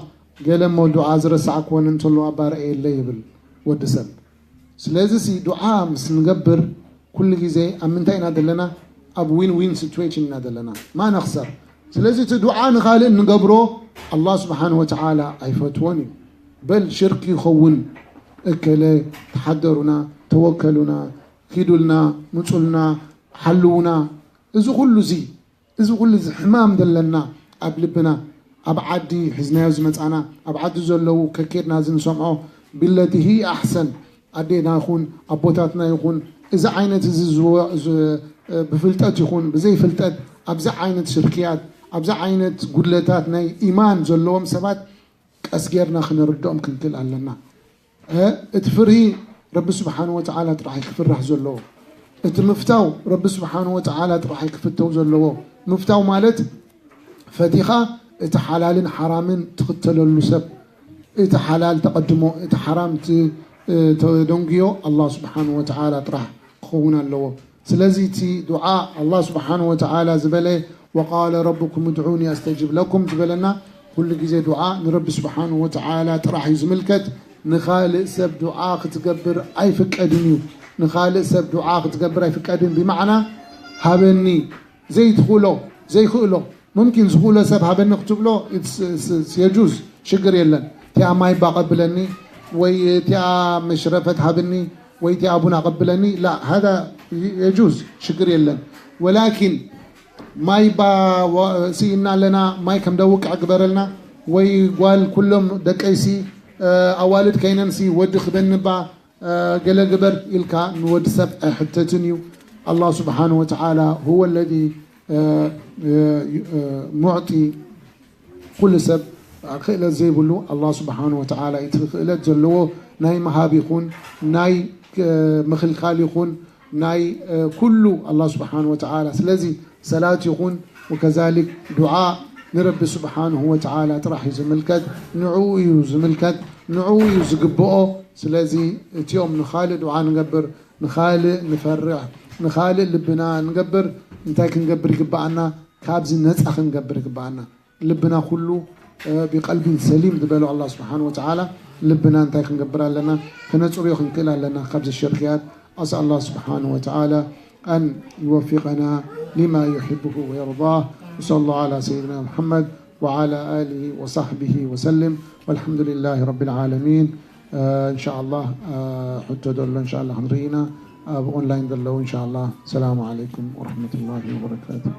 ገለ እሞ ዱዓ ዝረሳዕክወን እንተሎ ኣባረኣየለይ ይብል ወዲ ሰብ። ስለዚ ሲ ዱዓ ምስ ንገብር ኩሉ ግዜ ኣብ ምንታይ ኢና ዘለና? ኣብ win-win situation ኢና ዘለና። ማ ነኽሰር። ስለዚ እቲ ዱዓ ንኻልእ እንገብሮ ኣላህ ስብሓን ወተዓላ ኣይፈትዎን እዩ። በል ሽርክ ይኸውን። እከለ ተሓደሩና፣ ተወከሉና፣ ኪዱልና፣ ምጹልና፣ ሓልውና። እዚ ኩሉ እዚ እዚ ኩሉ እዚ ሕማም ዘለና ኣብ ልብና፣ ኣብ ዓዲ ሒዝናዮ ዝመጻና፣ ኣብ ዓዲ ዘለዉ ከኬድና እዚ ንሰምዖ፣ ቢለቲ ሂ ኣሕሰን፣ ኣዴና ይኹን ኣቦታትና ይኹን፣ እዚ ዓይነት እዚ ዝወ- ዝ- ብፍልጠት ይኹን ብዘይፍልጠት ኣብዚ ዓይነት ሽርክያት፣ ኣብዚ ዓይነት ጉድለታት ናይ ኢማን ዘለዎም ሰባት ቀስ ጌርና ክነርድኦም ክንክእል ኣለና። እቲ ፍርሂ ረቢ ስብሓን ወተዓላ ጥራሕ ክፍራሕ ዘለዎ፣ እቲ ምፍታው ረቢ ስብሓን ወተዓላ ጥራሕ ክፍተው ዘለዎ። ምፍታው ማለት ፈቲኻ እቲ ሓላልን ሓራምን ትኽተለሉ ሰብ፣ እቲ ሓላል ተቐድሞ፣ እቲ ሓራም ተደንግዮ ኣላህ ስብሓን ወተዓላ ጥራሕ ክኸውን ኣለዎ። ስለዚ እቲ ዱዓ ኣላህ ስብሓን ወተዓላ ዝበለ ወቃለ ረብኩም ድዑኒ ኣስተጅብ ለኩም ዝበለና ኩሉ ግዜ ዱዓ ንረቢ ስብሓን ወተዓላ ጥራሕ እዩ ዝምልከት። ንኻልእ ሰብ ዱዓ ክትገብር ኣይፍቀድን እዩ። ንኻልእ ሰብ ዱዓ ክትገብር ኣይፍቀድን ብማዕና ሃበኒ ዘይትኽእሎ ዘይኽእሎ ሙምኪን ዝኽእሎ ሰብ ሃበኒ ክትብሎ የጁዝ ሽግር የለን። እቲኣ ማይባ ቀብለኒ ወይ እቲኣ መሽረፈት ሃብኒ ወይ እቲኣ ቡና ቀብለኒ ላ ሃዳ የጁዝ ሽግር የለን። ወላኪን ማይ ባ ስኢና ኣለና ማይ ከም ደውቅዕ ግበረልና ወይ ጓል ኩሎም ደቀይሲ ኣዋልድ ከይነንሲ ወዲ ክበንባ ገለ ግበር ኢልካ ንወዲ ሰብ ኣይሕተትን እዩ። ኣላህ ስብሓን ወተዓላ ሁወ ለዚ ሙዕጢ ኩሉ ሰብ ክእለት ዘይብሉ ኣላህ ስብሓን ወተዓላ እቲ ክእለት ዘለዎ ናይ ምሃብ ይኹን ናይ ምኽልካል ይኹን ናይ ኩሉ ኣላህ ስብሓን ወተዓላ። ስለዚ ሰላት ይኹን ወከዛሊክ ዱዓ ንረቢ ስብሓንሁ ወተዓላ ጥራሕ እዩ ዝምልከት፣ ንዕኡ እዩ ዝምልከት፣ ንዕኡ እዩ ዝግብኦ። ስለዚ እቲኦም ንኻልእ ዱዓ ንገብር፣ ንኻልእ ንፈርሕ፣ ንኻልእ ልብና ንገብር፣ እንታይ ክንገብር ይግብኣና? ካብዚ ነፃ ክንገብር ይግብኣና። ልብና ኩሉ ብቀልቢን ሰሊም ዝበሎ ኣላ ስብሓን ወተዓላ ልብና እንታይ ክንገብር ኣለና? ከነፅርዮ ክንክእል ኣለና ካብዚ ሽርክያት። ኣስኣል ኣላ ስብሓን ወተዓላ أن يوفقنا لما يحبه ويرضاه. وصلى الله على سيدنا محمد وعلى آله وصحبه وسلم والحمد لله رب العالمين. إن شاء الله ሕቶ ዘሎ إن شاء الله ክንርኢ ኢና ኣብ ኦንላይን ዘለዉ إن شاء الله. السلام عليكم ورحمة الله وبركاته.